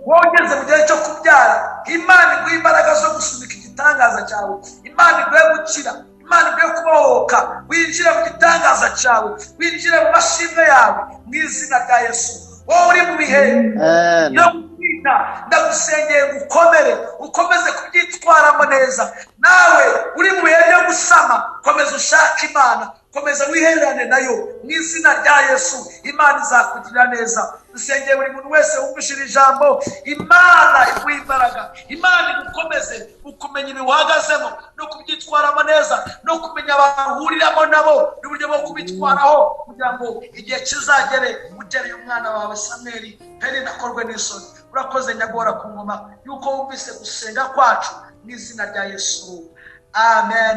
wowe ugeze mu gihe cyo kubyara, Imana iguhe imbaraga zo gusunika igitangaza cyawe, Imana iguhe gukira, Imana iguhe kubohoka, winjire mu gitangaza cyawe, winjire mu mashimwe yawe mu izina rya Yesu. Wowe uri mu bihe Amen. byo gutwita, ndagusengeye ngo ukomere, ukomeze kubyitwaramo neza. Nawe uri mu bihe byo gusama, komeza ushake Imana, komeza wihererane nayo mu izina rya Yesu. Imana izakugirira neza. Dusengeye buri muntu wese wumvise iri jambo, Imana iguhe imbaraga, Imana igukomeze ukumenya ibihe uhagazemo no kubyitwaramo neza, no kumenya abantu uhuriramo nabo n'uburyo bwo kubitwaraho, kugira ngo igihe kizagere utereye umwana wawe Samweli, Penina akorwe n'isoni. Urakoze nyagora ku ngoma yuko wumvise gusenga kwacu mu izina rya Yesu, amen.